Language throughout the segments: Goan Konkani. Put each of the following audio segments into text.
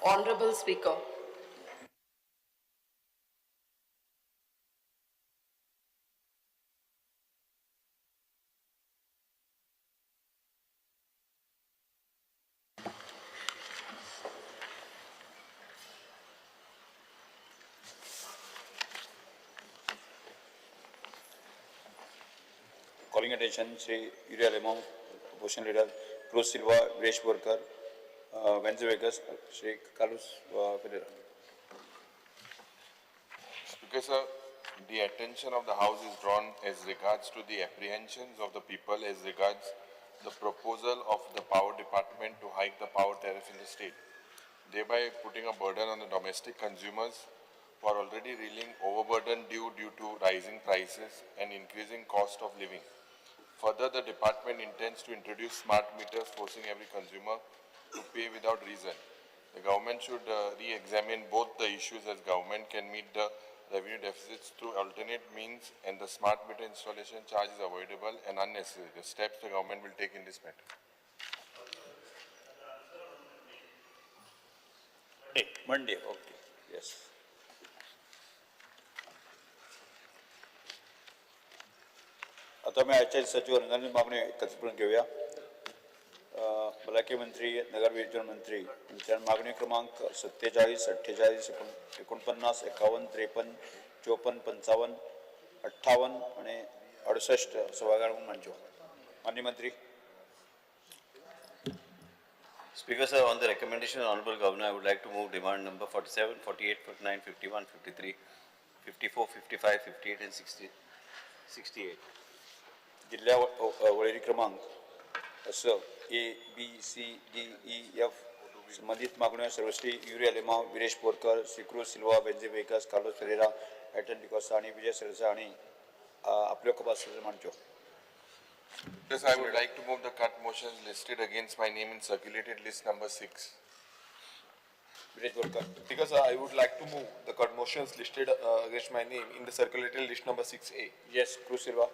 Honorable Speaker. Calling attention Shri Yuri Alemao, Opposition Leader, Cruz Silva, Viresh Borkar, Venzy Vegas, Shri Carlos Ferreira. Speaker sir, the attention of the House is drawn as regards to the apprehensions of the people as regards the proposal of the Power Department to hike the power tariff in the state, thereby putting a burden on the domestic consumers who are already reeling overburden due to rising prices and increasing cost of living. Further, the department intends to introduce smart meters, forcing every consumer to pay without reason. The government should re-examine both the issues, as government can meet the revenue deficits through alternate means, and the smart meter installation charge is avoidable and unnecessary. The steps the government will take in this matter. Monday, okay, yes. आता मी आचार्य सचिव रंजन मागणी एकत्रितपणे घेऊया. भलायकी मंत्री, नगरवियोजन मंत्री यांच्या मागणी क्रमांक 47, 48, 49, 51, 53, 54, 55, 58 आणि 68 सभागृहात मांडच्यो. माननीय मंत्री. Speaker sir, on the recommendation of Honorable Governor, I would like to move demand number 47, 48, 49, 51, 53, 54, 55, 58 and 68. जिल्ल्या वळेरी क्रमांक असं A B C D E F संबंधित मागण्यो सर्वश्री Yuri Alemao, Viresh Borkar, Shri Cruz Silva, Venzy Viegas, Carlos Ferreira, Ayrton D'Costa आणि विजय सरदेसाय हांणी आपल्यो कपास मांडच्यो. Yes, I would like to move the cut motions listed against my name in circulated list number 6. Viresh Borkar. Speaker sir, I would like to move the cut motions listed against my name in the circulated list number 6A. Yes, Cruz Silva.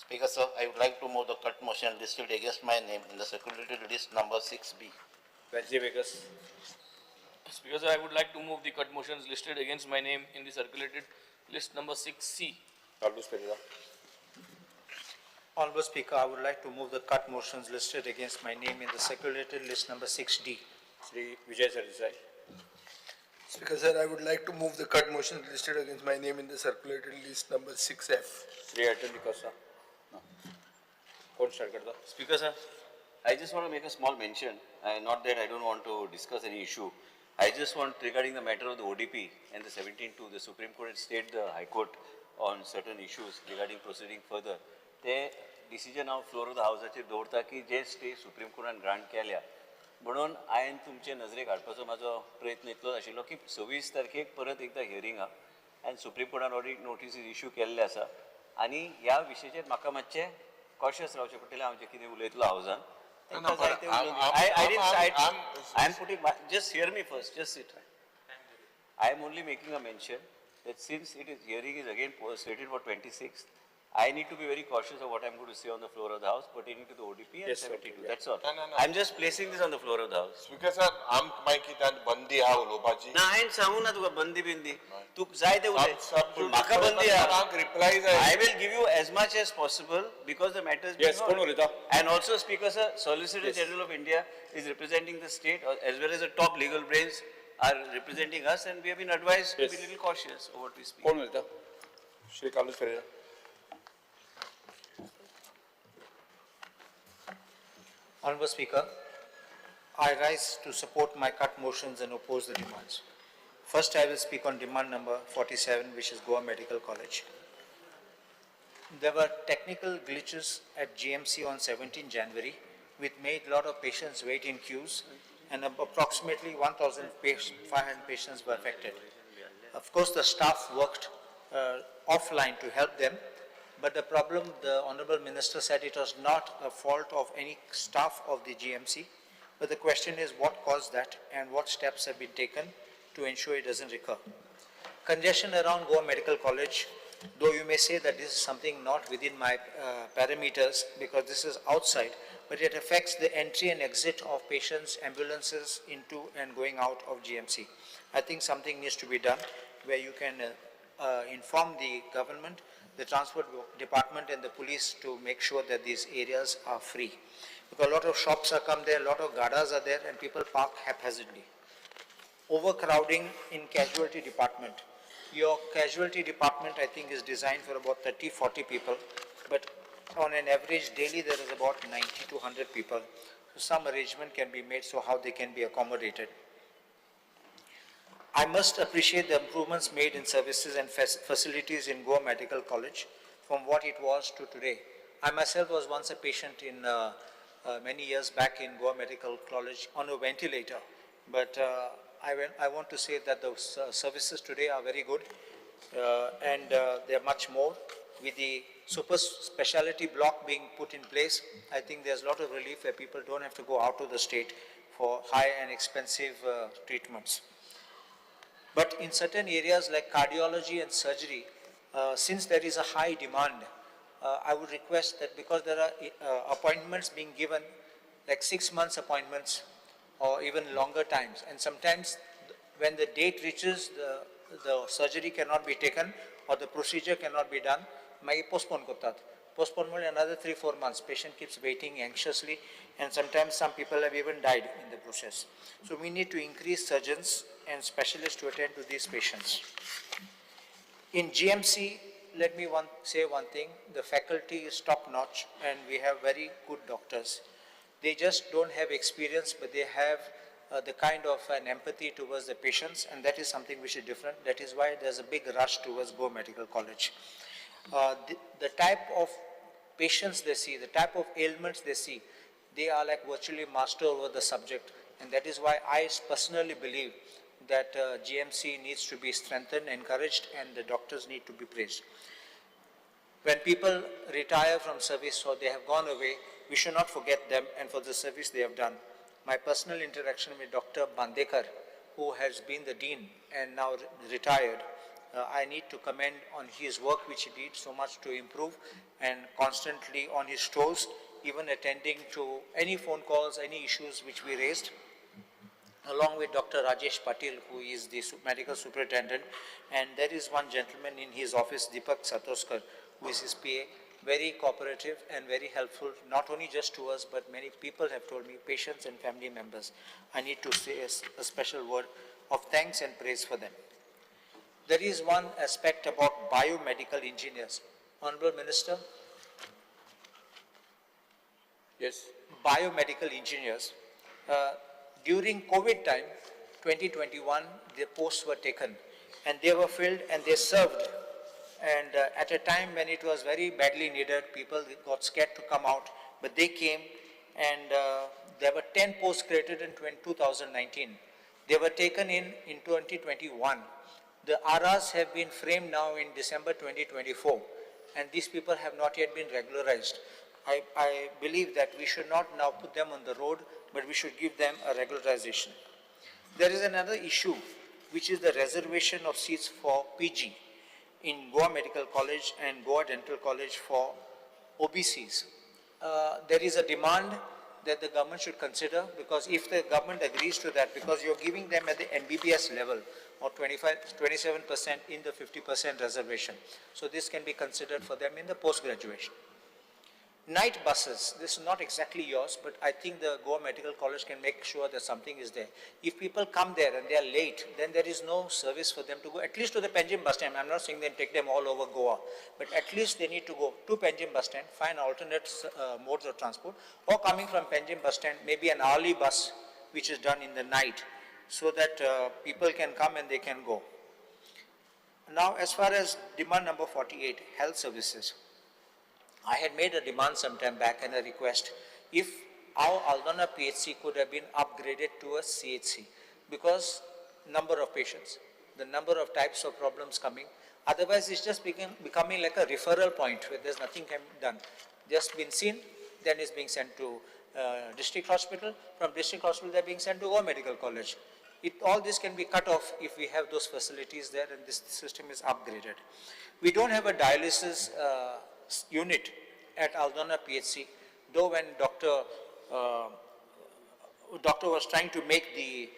Speaker sir, I would like to move the cut motion listed against my name in the circulated list number 6B. Venzy Vegas. Speaker sir, I would like to move the cut motions listed against my name in the circulated list number 6C. Carlos Ferreira. Honorable Speaker, I would like to move the cut motions listed against my name in the circulated list number 6D. Shri Vijay Sardesai. Speaker sir, I would like to move the cut motions listed against my name in the circulated list number 6F. Shri Ayrton D'Costa. कोण स्टार्ट करता? Speaker sir, I just want to make a small mention, not that I don't want to discuss any issue. I just want, regarding the matter of the ODP and the 17-2, the Supreme Court had stayed the High Court on certain issues regarding proceeding further. ते डिसिजन हांव फ्लोर ऑफ the हावजाचेर दवरता की जे स्टे सुप्रीम कोर्टान ग्रांट केल्या म्हणून हांवें तुमचे नजरेक हाडपाचो म्हाजो प्रयत्न इतलोच आशिल्लो की 26 तारखेक परत एकदां हियरींग आहा आनी सुप्रीम कोर्टान ऑलरेडी नोटीसीस इश्यू केल्ले आसा आनी ह्या विशयाचेर म्हाका मातशें कॉशियस रावचें पडटलें. हांव जें कितें उलयतलो हावजान I am putting, just hear me first, just sit. I am only making a mention that since it is hearing is again slated for 26th, I need to be very cautious of what I am going to say on the floor of the house pertaining to the ODP and Yes, 72. Okay, yeah. That's all. No, no, no. I am just placing this on the floor of the house. Speaker sir, आमक मागीर कित्याक बंदी आहा उलोवपाची? ना, हांवें सांगू ना तुका बंदी बिंदी, तूं जाय ते उलय, सब म्हाका बंदी आहा. आमक रिप्लाय जाय. I will give you as much as possible because the matter is being Yes, कोण उलयता? And also, Speaker sir, Solicitor Yes. General of India is representing the state as well as the top legal brains are representing us, and we have been advised to be Yes. little cautious of what we speak. कोण उलयता? Shri Carlos Ferreira. Honorable Speaker, I rise to support my cut motions and oppose the demands. First, I will speak on demand number 47, which is Goa Medical College. There were technical glitches at GMC on 17 January, which made a lot of patients wait in queues, and approximately 1,500 patients were affected. Of course, the staff worked offline to help them, but the problem, the Honorable Minister said it was not a fault of any staff of the GMC, but the question is what caused that and what steps have been taken to ensure it doesn't recur. Congestion around Goa Medical College Though you may say that this is something not within my parameters because this is outside, but it affects the entry and exit of patients, ambulances into and going out of GMC. I think something needs to be done where you can inform the government, the transport department and the police to make sure that these areas are free. Because a lot of shops are come there, a lot of gadas are there and people park haphazardly. Overcrowding in casualty department. Your casualty department, I think, is designed for about 30-40 people, but on an average daily there is about 90 to 100 people. So some arrangement can be made so how they can be accommodated. I must appreciate the improvements made in services and facilities in Goa Medical College from what it was to today. I myself was once a patient in many years back in Goa Medical College on a ventilator, but I want to say that the services today are very good and they are much more. With the super specialty block being put in place, I think there's a lot of relief where people don't have to go out of the state for high and expensive treatments. But in certain areas like cardiology and surgery, since there is a high demand, I would request that because there are appointments being given, like 6 months appointments or even longer times, and sometimes when the date reaches, the surgery cannot be taken or the procedure cannot be done, may postpone kortat. Postpone only another 3-4 months. Patient keeps waiting anxiously, and sometimes some people have even died in the process. So we need to increase surgeons and specialists to attend to these patients. In GMC, let me say one thing, the faculty is top-notch and we have very good doctors. They just don't have experience, but they have the kind of an empathy towards the patients, and that is something which is different. That is why there's a big rush towards Goa Medical College. The type of patients they see, the type of ailments they see, they are like virtually master over the subject, and that is why I personally believe that GMC needs to be strengthened, encouraged, and the doctors need to be praised. When people retire from service or they have gone away, we should not forget them and for the service they have done. My personal interaction with Dr. Bandekar, who has been the dean and now retired, I need to commend on his work which he did so much to improve and constantly on his toes, even attending to any phone calls, any issues which we raised, along with Dr. Rajesh Patil, who is the medical superintendent. And there is one gentleman in his office, Deepak Satoskar, who is his PA, very cooperative and very helpful, not only just to us, but many people have told me, patients and family members. I need to say a special word of thanks and praise for them. There is one aspect about biomedical engineers. Honorable Minister? Yes. Biomedical engineers. During COVID time, 2021, the posts were taken and they were filled and they served. And at a time when it was very badly needed, people got scared to come out, but they came, and there were 10 posts created in 2019. They were taken in 2021. The RRs have been framed now in December 2024, and these people have not yet been regularized. I believe that we should not now put them on the road, but we should give them a regularization. There is another issue, which is the reservation of seats for PG in Goa Medical College and Goa Dental College for OBCs. There is a demand that the government should consider, because if the government agrees to that, because you're giving them at the MBBS level or 27% in the 50% reservation. So this can be considered for them in the post-graduation. Night buses, this is not exactly yours, but I think the Goa Medical College can make sure that something is there. If people come there and they are late, then there is no service for them to go, at least to the Panjim bus stand. I'm not saying they take them all over Goa, but at least they need to go to Panjim bus stand, find alternate modes of transport, or coming from Panjim bus stand, maybe an hourly bus, which is done in the night, so that people can come and they can go. Now, as far as demand number 48, health services. I had made a demand some time back and a request if our Aldona PHC could have been upgraded to a CHC, because number of patients, the number of types of problems coming, otherwise it's just becoming like a referral point where there's nothing can be done. Just been seen, then it's being sent to district hospital, from district hospital they're being sent to Goa Medical College. All this can be cut off if we have those facilities there and this system is upgraded. We don't have a dialysis unit at Aldona PHC, though when doctor was trying to make the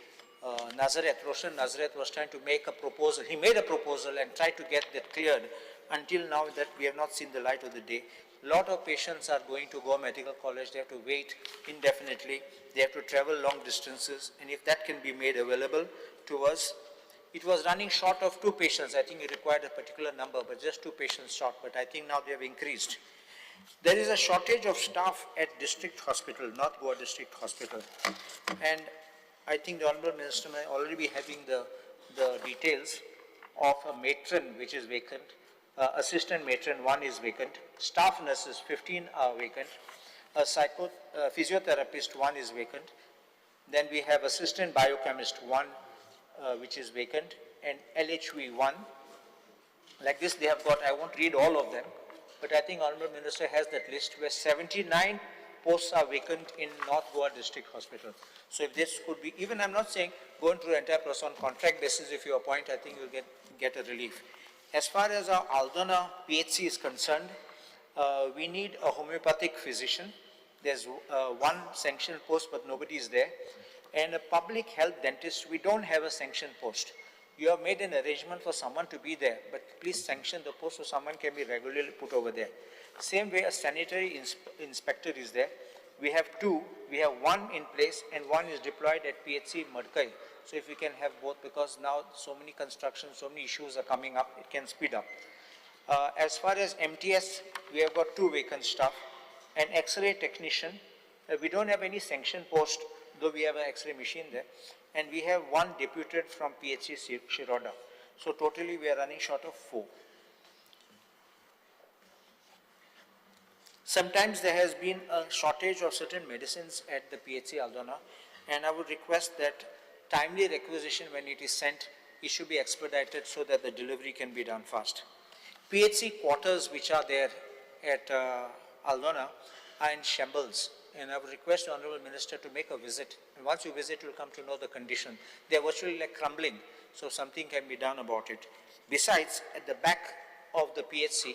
Nazareth, Roshan Nazareth was trying to make a proposal. He made a proposal and tried to get that cleared. Until now that we have not seen the light of the day. A lot of patients are going to Goa Medical College. They have to wait indefinitely. They have to travel long distances. And if that can be made available to us, it was running short of 2 patients. I think it required a particular number, but just 2 patients short. But I think now they have increased. There is a shortage of staff at District Hospital, North Goa District Hospital. And I think the Honorable Minister may already be having the details of a matron which is vacant, assistant matron 1 is vacant, staff nurses 15 are vacant, a physiotherapist 1 is vacant, then we have assistant biochemist 1 which is vacant, and LHV 1. Like this they have got, I won't read all of them, but I think Honorable Minister has that list where 79 posts are vacant in North Goa District Hospital. So if this could be, even I'm not saying going through entire process on contract basis, if you appoint, I think you'll get a relief. As far as our Aldona PHC is concerned, we need a homeopathic physician. There's 1 sanctioned post, but nobody is there. And a public health dentist, we don't have a sanctioned post. You have made an arrangement for someone to be there, but please sanction the post so someone can be regularly put over there. Same way a sanitary inspector is there. We have 2, we have 1 in place and 1 is deployed at PHC Madkai. So if we can have both, because now so many constructions, so many issues are coming up, it can speed up. As far as MTS, we have got 2 vacant staff. An X-ray technician, we don't have any sanctioned post, though we have an X-ray machine there. And we have 1 deputed from PHC Shiroda. So totally we are running short of 4. Sometimes there has been a shortage of certain medicines at the PHC Aldona, and I would request that timely requisition when it is sent, it should be expedited so that the delivery can be done fast. PHC quarters which are there at Aldona are in shambles, and I would request the Honorable Minister to make a visit. And once you visit, you'll come to know the condition. They are virtually like crumbling, so something can be done about it. Besides, at the back of the PHC,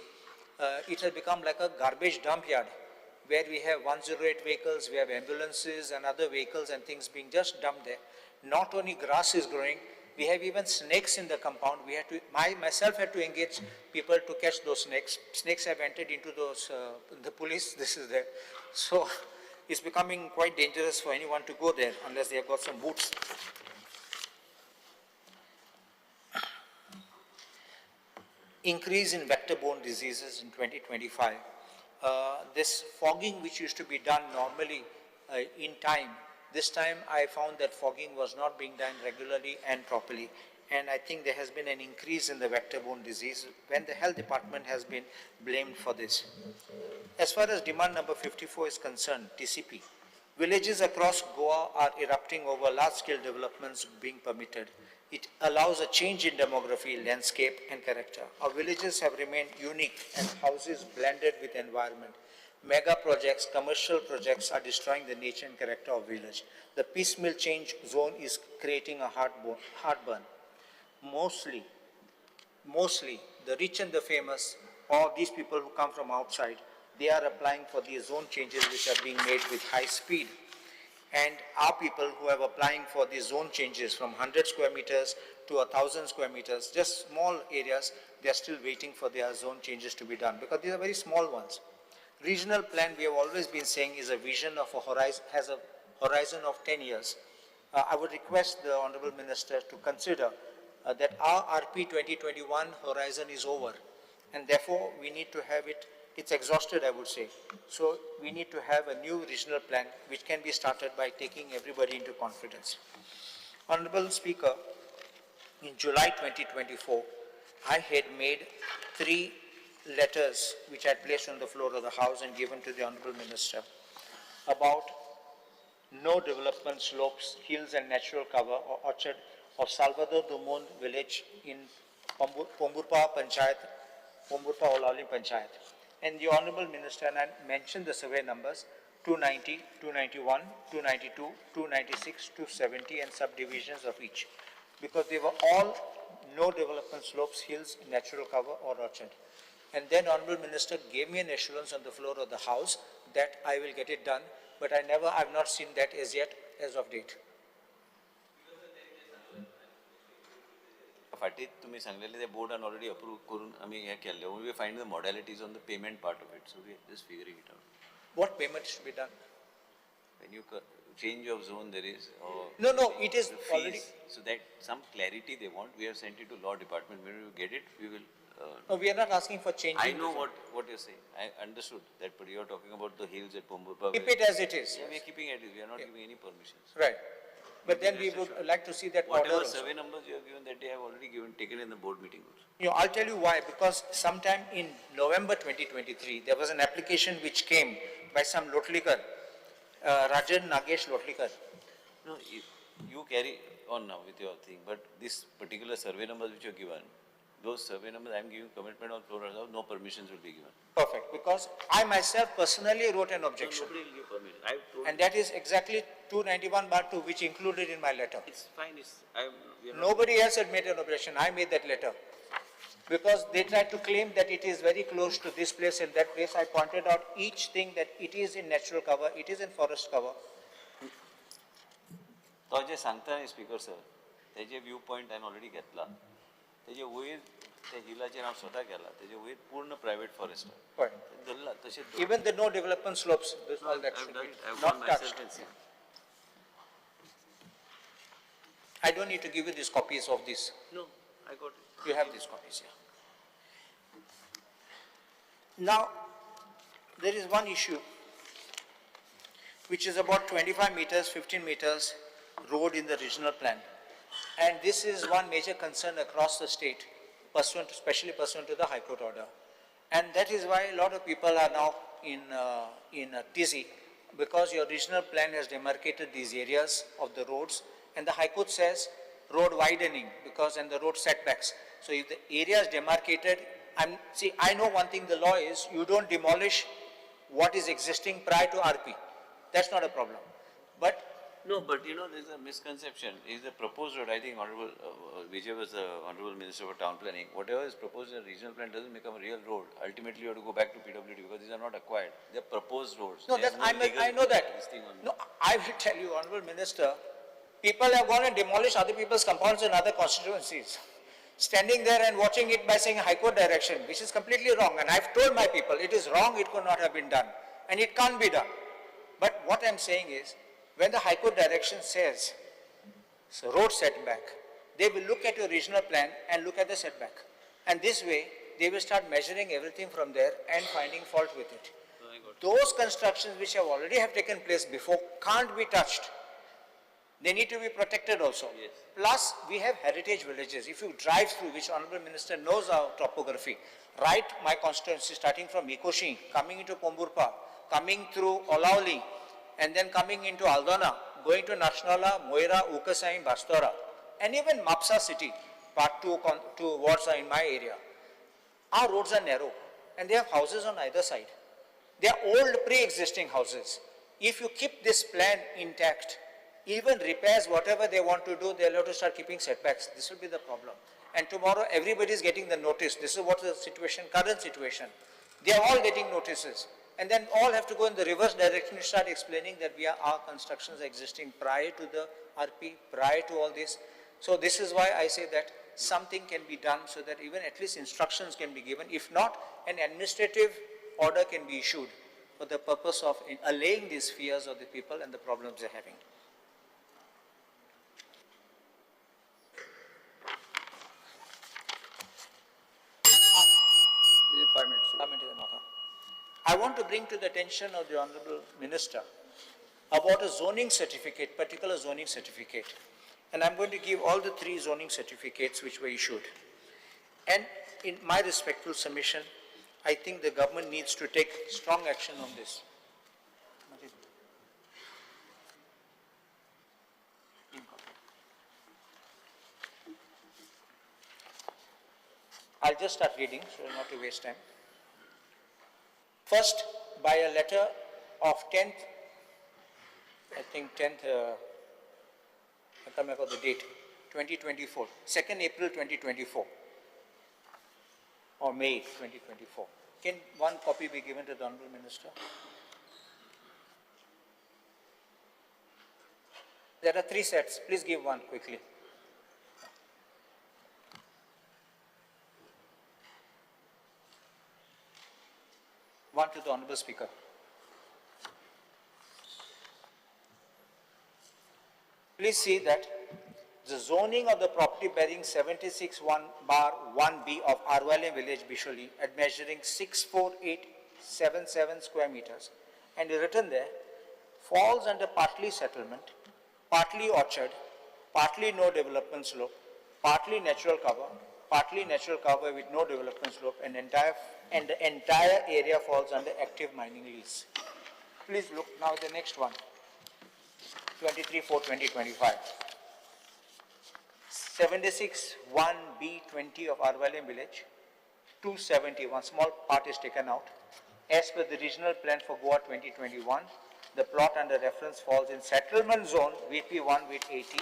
it has become like a garbage dump yard where we have 108 vehicles, we have ambulances and other vehicles and things being just dumped there. Not only grass is growing, we have even snakes in the compound. We had to, I myself had to engage people to catch those snakes. Snakes have entered into those, the police, this is there. So it's becoming quite dangerous for anyone to go there unless they have got some boots. Increase in vector-borne diseases in 2025. This fogging which used to be done normally in time, this time I found that fogging was not being done regularly and properly. And I think there has been an increase in the vector-borne disease when the health department has been blamed for this. As far as demand number 54 is concerned, TCP, villages across Goa are erupting over large-scale developments being permitted. It allows a change in demography, landscape, and character. Our villages have remained unique and houses blended with environment. Mega projects, commercial projects are destroying the nature and character of village. The piecemeal change zone is creating a heartburn. Mostly, the rich and the famous, or these people who come from outside, they are applying for these zone changes which are being made with high speed. And our people who are applying for these zone changes from 100 square meters to 1,000 square meters, just small areas, they are still waiting for their zone changes to be done because these are very small ones. Regional plan, we have always been saying, is a vision of a horizon, has a horizon of 10 years. I would request the Honorable Minister to consider that our RP 2021 horizon is over, and therefore we need to have it, it's exhausted, I would say. So we need to have a new regional plan which can be started by taking everybody into confidence. Honorable Speaker, in July 2024, I had made 3 letters which I had placed on the floor of the House and given to the Honorable Minister about no development slopes, hills and natural cover or orchard of Salvador Dumont village in Pomburpa Panchayat, Pomburpa Olaulim Panchayat. And the Honorable Minister, and I mentioned the survey numbers, 290, 291, 292, 296, 270 and subdivisions of each, because they were all no development slopes, hills, natural cover or orchard. And then Honorable Minister gave me an assurance on the floor of the House that I will get it done, but I've not seen that as yet, as of date. फाटीं तुमी सांगलेले ते बोर्डान ऑलरेडी अप्रूव करून आमी हें केल्लें. We find the modalities on the payment part of it, so we just figuring it out. What payment should be done? When you change of zone there is No, no, it is the fees, already. So that some clarity they want, we have sent it to law department. When we get it, we will. No, we are not asking for changing. I know what you're saying. I understood that, but you're talking about the hills at Pomburpa. Keep it as it is. Yeah, we are keeping it. We are not giving any permissions. Right. But then we would like to see that order Whatever also. survey numbers you have given that day, I have already taken in the board meeting also. You know, I'll tell you why, because sometime in November 2023, there was an application which came by some Lotlikar, Rajan Nagesh Lotlikar. No, you carry on now with your thing, but this particular survey numbers which you have given, those survey numbers, I am giving commitment on floor, no permissions will be given. Perfect, because I myself personally wrote an objection. No, nobody will give permission. I have told And that is exactly 291/2, which included in my letter. It's fine. It's, I am, we are not Nobody else had made an objection. I made that letter. Because they tried to claim that it is very close to this place and that place. I pointed out each thing that it is in natural cover, it is in forest cover. तो जे सांगता न्ही स्पीकर सर, तेजे व्यू पॉयंट हांवें ऑलरेडी घेतला. तेजे वयर त्या हिलाचेर हांव स्वता गेला, तेजे वयर पूर्ण प्रायवेट फॉरेस्ट Right. धरला तशें. Even the no development slopes, this, all that should be not touched. I don't need to give you these copies of this. No, I got it. You have these copies, yeah. Now, there is one issue which is about 25 meters, 15 meters road in the regional plan. And this is one major concern across the state, especially pursuant to the High Court order. And that is why a lot of people are now in a tizzy, because your regional plan has demarcated these areas of the roads, and the High Court says road widening because and the road setbacks. So if the area is demarcated, I know one thing the law is, you don't demolish what is existing prior to RP. That's not a problem. But no, but you know, there's a misconception. Is the proposed road, I think Honorable Vijay was the Honorable Minister for Town Planning. Whatever is proposed in the regional plan doesn't become a real road. Ultimately, you have to go back to PWD because these are not acquired. They're proposed roads. No, There that, is no legal I know that. this thing on No, I will tell you, Honorable Minister, people have gone and demolished other people's compounds in other constituencies. Standing there and watching it by saying High Court direction, which is completely wrong. And I've told my people, it is wrong, it could not have been done. And it can't be done. But what I'm saying is, when the High Court direction says so road setback, they will look at your regional plan and look at the setback. And this way, they will start measuring everything from there and finding fault with it. Those constructions which have already have taken place before can't be touched. They need to be protected also. Yes. Plus, we have heritage villages. If you drive through, which Honorable Minister knows our topography, right, my constituency, starting from Ikoshi, coming into Pomburpa, coming through Olauli, and then coming into Aldona, going to Nashnala, Moira, Ukasaim, Bastora, and even Mapsa city, part two wards are in my area. Our roads are narrow, and they have houses on either side. They are old pre-existing houses. If you keep this plan intact, even repairs, whatever they want to do, they'll have to start keeping setbacks. This will be the problem. And tomorrow, everybody is getting the notice. This is what the situation, current situation. They are all getting notices. And then all have to go in the reverse direction to start explaining that our constructions are existing prior to the RP, prior to all this. So this is why I say that something can be done so that even at least instructions can be given. If not, an administrative order can be issued for the purpose of allaying these fears of the people and the problems they're having. 5 minutes. 5 minutes. I want to bring to the attention of the Honorable Minister about a zoning certificate, particular zoning certificate. And I'm going to give all the 3 zoning certificates which were issued. And in my respectful submission, I think the government needs to take strong action on this. I'll just start reading so as not to waste time. First, by a letter of 10th I think 10th, I can't remember the date, 2024, 2nd April 2024 or May 2024. Can one copy be given to the Honorable Minister? There are three sets. Please give one quickly. One to the Honorable Speaker. Please see that the zoning of the property bearing 76-1/1B of Arvalem village, Bisholi, at measuring 64877 square meters, and written there, falls under partly settlement, partly orchard, partly no development slope, partly natural cover, partly natural cover with no development slope, and the entire area falls under active mining lease. Please look now at the next one, 23/4/2025. 76-1B20 of Arvalem village, 271, small part is taken out. As per the regional plan for Goa 2021, the plot under reference falls in settlement zone VP1 with 80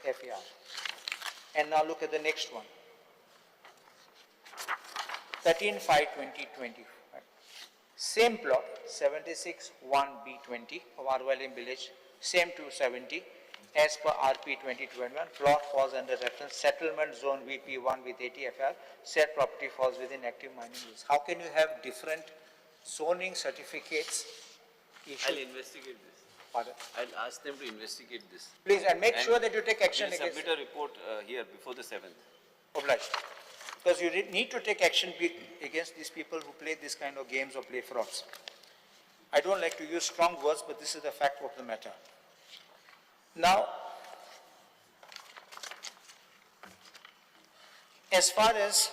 FAR. And now look at the next one. 13/5/2025. Same plot, 76-1B20 of Arvalem village, same 270. As per RP 2021, plot falls under reference settlement zone VP1 with 80 FR, said property falls within active mining lease. How can you have different zoning certificates issued? I'll investigate this. Pardon? I'll ask them to investigate this. Please, and make And sure that you take action we'll against submit a report here before the 7th. Obliged. Because you need to take action against these people who play this kind of games or play frauds. I don't like to use strong words, but this is the fact of the matter. Now, as far as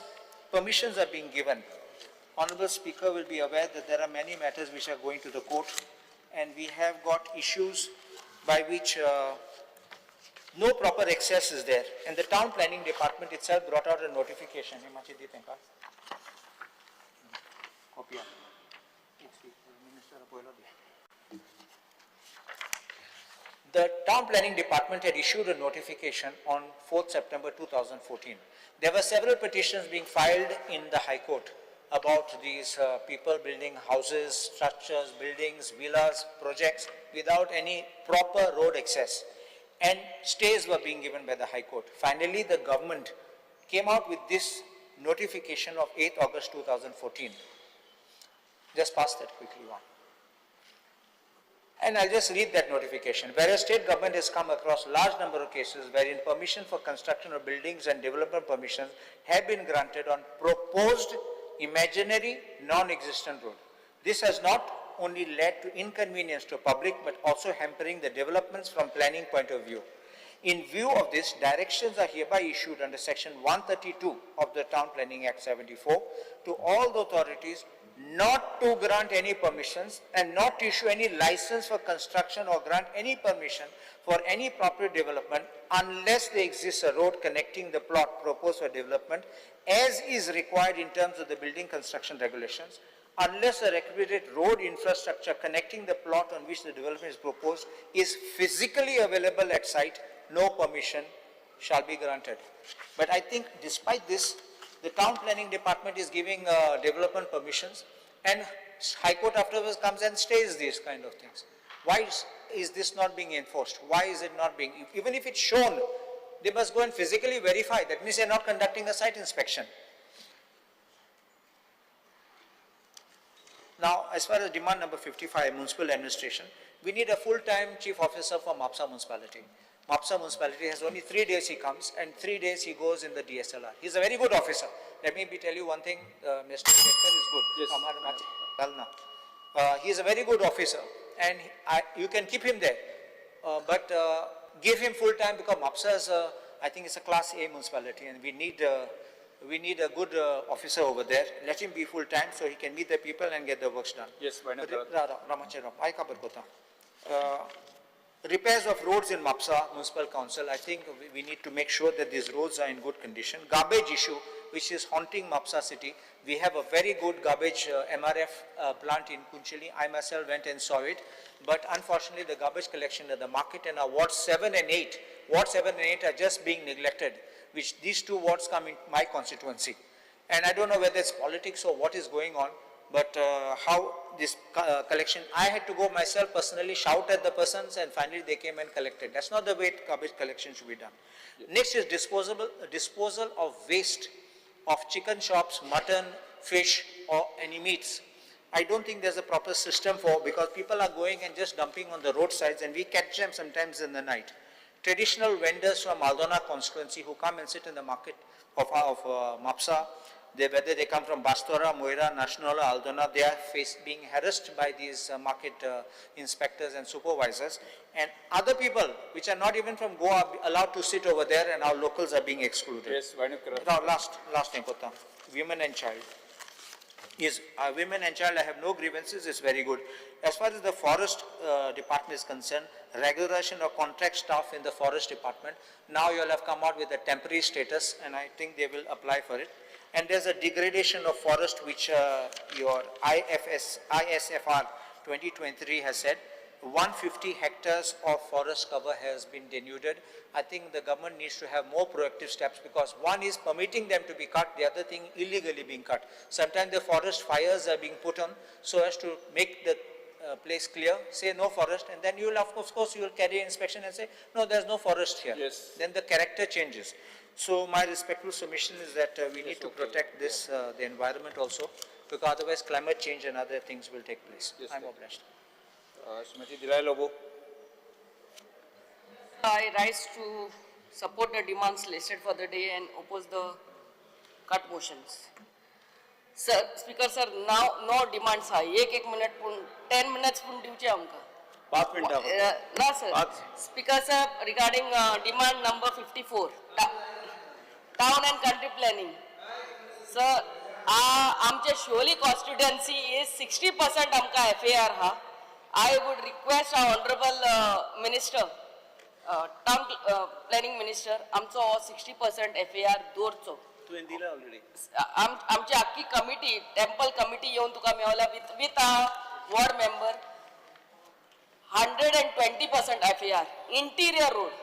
permissions are being given, Honorable Speaker will be aware that there are many matters which are going to the court, and we have got issues by which no proper access is there. And the town planning department itself brought out a notification. The town planning department had issued a notification on 4th September 2014. There were several petitions being filed in the High Court about these people building houses, structures, buildings, villas, projects without any proper road access. And stays were being given by the High Court. Finally, the government came out with this notification of 8th August 2014. Just pass that quickly on. And I'll just read that notification. Whereas state government has come across large number of cases wherein permission for construction of buildings and development permissions have been granted on proposed imaginary non-existent road. This has not only led to inconvenience to public but also hampering the developments from planning point of view. In view of this, directions are hereby issued under section 132 of the Town Planning Act 74 to all the authorities not to grant any permissions and not to issue any license for construction or grant any permission for any property development unless there exists a road connecting the plot proposed for development as is required in terms of the building construction regulations, unless a requisite road infrastructure connecting the plot on which the development is proposed is physically available at site, no permission shall be granted. But I think despite this, the town planning department is giving development permissions, and High Court afterwards comes and stays these kind of things. Why is this not being enforced? Why is it not being, even if it's shown, they must go and physically verify. That means they're not conducting a site inspection. Now, as far as demand number 55, municipal administration, we need a full-time chief officer for Mapsa municipality. Mapsa municipality has only 3 days he comes and 3 days he goes in the DSLR. He's a very good officer. Let me tell you one thing, Mr. Shekhar is good. Yes. He is a very good officer and you can keep him there, but give him full time because Mapsa is, I think it's a class A municipality and we need a good officer over there. Let him be full time so he can meet the people and get the works done. Yes, why not? Repairs of roads in Mapsa Municipal Council, I think we need to make sure that these roads are in good condition. Garbage issue, which is haunting Mapsa city. We have a very good garbage MRF plant in Cuncolim. I myself went and saw it. But unfortunately, the garbage collection at the market and our Ward 7 and 8, Ward 7 and 8 are just being neglected, which these two wards come in my constituency. And I don't know whether it's politics or what is going on, but how this collection, I had to go myself personally, shout at the persons, and finally they came and collected. That's not the way garbage collection should be done. Next is disposal of waste of chicken shops, mutton, fish, or any meats. I don't think there's a proper system for, because people are going and just dumping on the roadsides, and we catch them sometimes in the night. Traditional vendors from Aldona constituency who come and sit in the market of Mapsa, whether they come from Bastora, Moira, Nationala, Aldona, they are being harassed by these market inspectors and supervisors. And other people, which are not even from Goa, are allowed to sit over there, and our locals are being excluded. Yes, wind up करा. Now, last thing, Kota, women and child. Yes, women and child, I have no grievances, it's very good. As far as the forest department is concerned, regularization of contract staff in the forest department, now you all have come out with a temporary status, and I think they will apply for it. And there's a degradation of forest which your ISFR 2023 has said, 150 hectares of forest cover has been denuded. I think the government needs to have more proactive steps, because one is permitting them to be cut, the other thing illegally being cut. Sometimes the forest fires are being put on so as to make the place clear, say no forest, and then you will, of course, you will carry inspection and say, no, there's no forest here. Yes. Then the character changes. So my respectful submission is that we need to protect this, the environment also, because otherwise climate change and other things will take place. Yes, I'm sir. obliged. Shrimati Delilah Lobo. I rise to support the demands listed for the day and oppose the cut motions. Sir, Speaker sir, now no demands हा एक एक मिनिट पूण 10 minutes पूण दिवचे आमकां. 5 मिनटां. ना sir. पाच. Speaker sir, regarding demand number 54, town and country planning. Sir, आमचे शिवोली कॉन्स्टिट्युएन्सी is 60% आमकां FAR हा. I would request our honorable minister, town planning minister, आमचो हो 60% FAR दवरचो. तुवें दिला ऑलरेडी. आमची आख्खी कमिटी, टेम्पल कमिटी येवन तुका मेवल्या with a ward member. 120% FAR, interior road,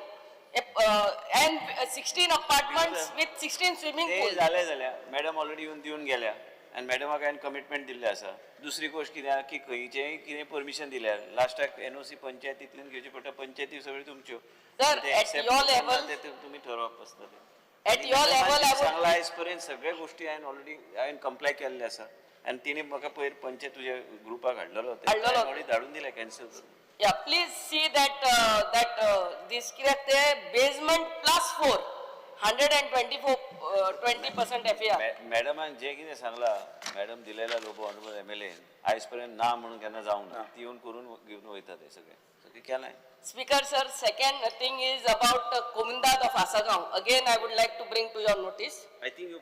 and 16 apartments with 16 swimming ते पूल. जालें जाल्यार मॅडम ऑलरेडी येवन दिवन गेल्या आनी मॅडमाक हांवें कमिटमेंट दिल्लें आसा. दुसरी गोश्ट कितें आहा की खंयचेंय कितें परमिशन दिल्यार लास्टाक एनओसी पंचायतींतल्यान घेवचें पडटा, पंचायती सगळ्यो तुमच्यो. Sir, ते at accept your करना level- ते तुमी ठरोवप आसता तें. At your level, I would- सांगलां आयज पर्यंत सगळ्या गोश्टी हांवें ऑलरेडी हांवें कंप्लाय केल्ले आसा आनी तिणें म्हाका पयर पंचायत तुज्या ग्रुपाक हाडलेलो हाडलेलो. ऑलरेडी धाडून दिलें कॅन्सल करून. Yeah, please see that this कित्याक ते basement plus 4, 124, 20% FAR. मॅडमान जें कितें सांगलां, madam Delilah Lobo honourable MLA आयज पर्यंत ना म्हणून केन्ना जावंक ना, ती येवन करून घेवन वयता तें सगळें सगळें केलें. Speaker sir, second thing is about Comunidade of Assagao. Again, I would like to bring to your notice. I think you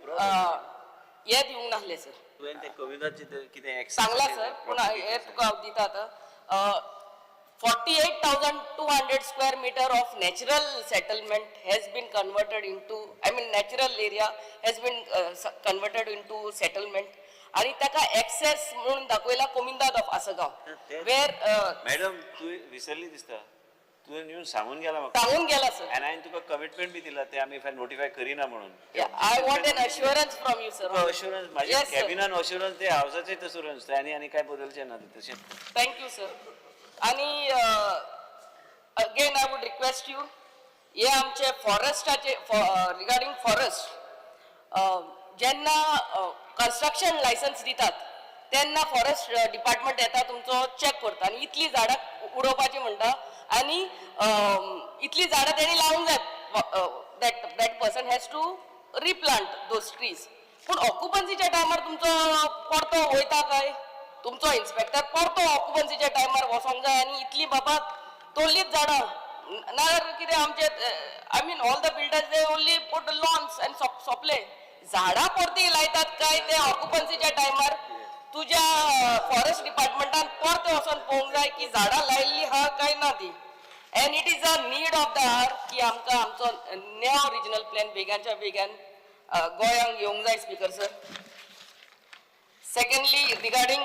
हे दिवंक नासले सर. तुवें ते कविताचे कितें सांगला सर, पूण हे तुका हांव दिता आतां. 48,200 square meter of natural settlement has been converted into, I mean natural area has been converted into settlement. आणि ताका एक्सेस म्हणून दाखयला कोमिंदाद ऑफ आसगांव, वेर मॅडम तूं विसरली दिसता, तुवें येवन सांगून गेला म्हाका. सांगून गेला सर. आनी हांवें तुका कमिटमेंट बी दिला ते आमी नोटिफाय करिना म्हणून. I want an assurance from you sir. तुका अश्युरन्स म्हाज्या कॅबिनान अश्युरन्स ते हावसाचेच अश्युरन्स आनी आनी काय बदलचें ना ते तशें. Thank you sir. आणि again I would request you, हे आमचे फॉरेस्टाचे रिगार्डिंग फॉरेस्ट, जेन्ना कन्स्ट्रक्शन लायसन्स दितात तेन्ना फॉरेस्ट डिपार्टमेंट येता तुमचो चॅक करता आनी इतली झाडां उडोवपाची म्हणटा आनी इतली झाडां तेणी लावूंक जाय, that person has to replant those trees. पूण ऑक्युपन्सीच्या टायमार तुमचो परतो वयता काय तुमचो इन्स्पेक्टर परतो ऑक्युपन्सीच्या टायमार वचोंक जाय आनी इतली बाबा तोडलीच झाडां नाजाल्यार कितें आमचे, I mean all the builders they only put lawns आनी सोंपले झाडां परती लायतात काय ते ऑक्युपन्सीच्या टायमार तुज्या फॉरेस्ट डिपार्टमेंटान परते वचोन पळोवंक जाय की झाडां लायिल्ली आहा काय ना ती. And it is a need of the hour की आमकां आमचो नेओ रिजनल प्लॅन बेगानच्या बेगान गोंयांक येवंक जाय speaker sir. Secondly, regarding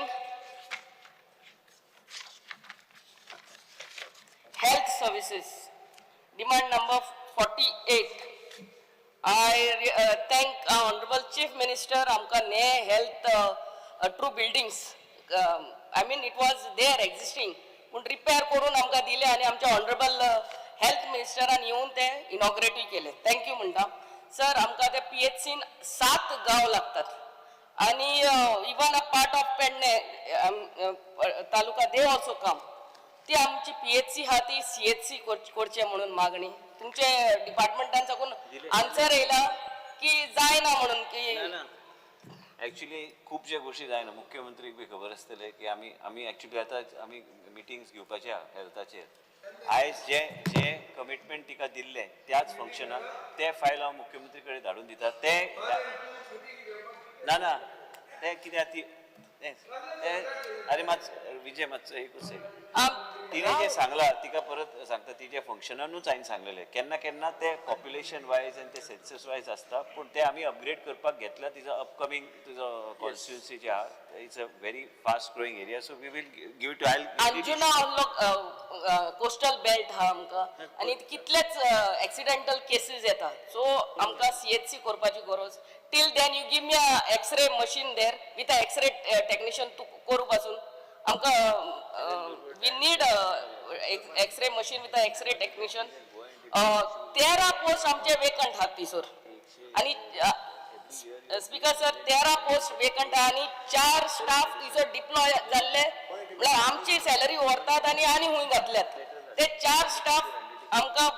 health services, demand number 48. I thank Honorable Chief Minister आमकां ने health true buildings, I mean it was there existing, पूण रिपेर करून आमकां दिले आनी आमच्या ऑनरेबल हेल्थ मिनिस्टरान येवन ते इनॉग्रेटूय केले. Thank you म्हणटा सर. आमकां ते पी एच सीन 7 गांव लागतात आनी even a part of Pedne taluka they also come. ती आमची पी एच सी आहा ती सी एच सी करचें म्हणून मागणी. तुमचे डिपार्टमेंटान साकून आन्सर येयला की जायना म्हणून की ना ना, ॲक्च्युली खुबशे गोश्टी जायना. मुख्यमंत्रीक बी खबर आसतलें की आमी आमी एक्चुली आतां आमी मिटिंग्स घेवपाचे आहा हेल्थाचेर. आयज जे जे कमिटमेंट तिका दिल्लें त्याच फंक्शनाक तें फायल हांव मुख्यमंत्री कडेन धाडून दिता. तें ना ना, तें कितें ती तें अरे मातसो विजय, मातसो एकूच सेकंड. तिने जे सांगला तिका परत सांगता. तिच्या फंक्शनानूच हांवें सांगलेलें केन्ना केन्ना ते पॉप्युलेशन वायज आनी ते सेन्सस वायज आसता, पूण ते आमी अपग्रेड करपाक घेतला. तिजो अपकमींग तुजो कॉन्स्टिट्युन्सी जे आहा, it's a very fast growing area, so we will give to I. Anjuna coastal belt आहा आमकां आनी कितलेच एक्सिडेंटल केसीस येता, सो आमकां सी एच सी करपाची गरज. Till then you give me a X-ray machine there with a X-ray technician. तूं करूं पासून आमकां we need X-ray machine with a X-ray technician. 13 post आमचे वेकंट आहात थंयसर आनी स्पीकर सर, 13 पोस्ट वेकंट आहा आनी 4 स्टाफ थंयसर डिप्लॉय जाल्ले, म्हळ्यार आमची सॅलरी व्हरतात आनी आनी हुंय घातल्यात. ते 4 स्टाफ आमकां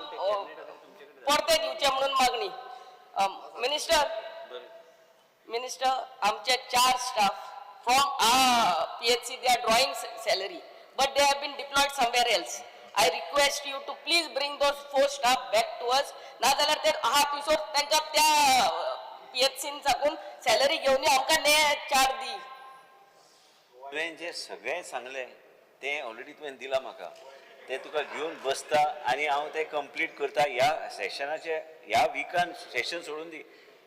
परते दिवचे म्हणून मागणी. मिनिस्टर, मिनिस्टर, आमचे 4 staff from PHC, they are drawing salary, but they have been deployed somewhere else. I request you to please bring those 4 staff back to us. नाजाल्यार ते आहा थंयसर तांकां त्या पी एच सीन साकून सॅलरी घेवन यो, आमकां ने 4 दी. तुवें जें सगळें सांगलें तें ऑलरेडी तुवें दिलां म्हाका. तें तुका घेवन बसता आनी हांव तें कंप्लीट करता ह्या सेशनाचे, ह्या विकान. सेशन सोडून दी,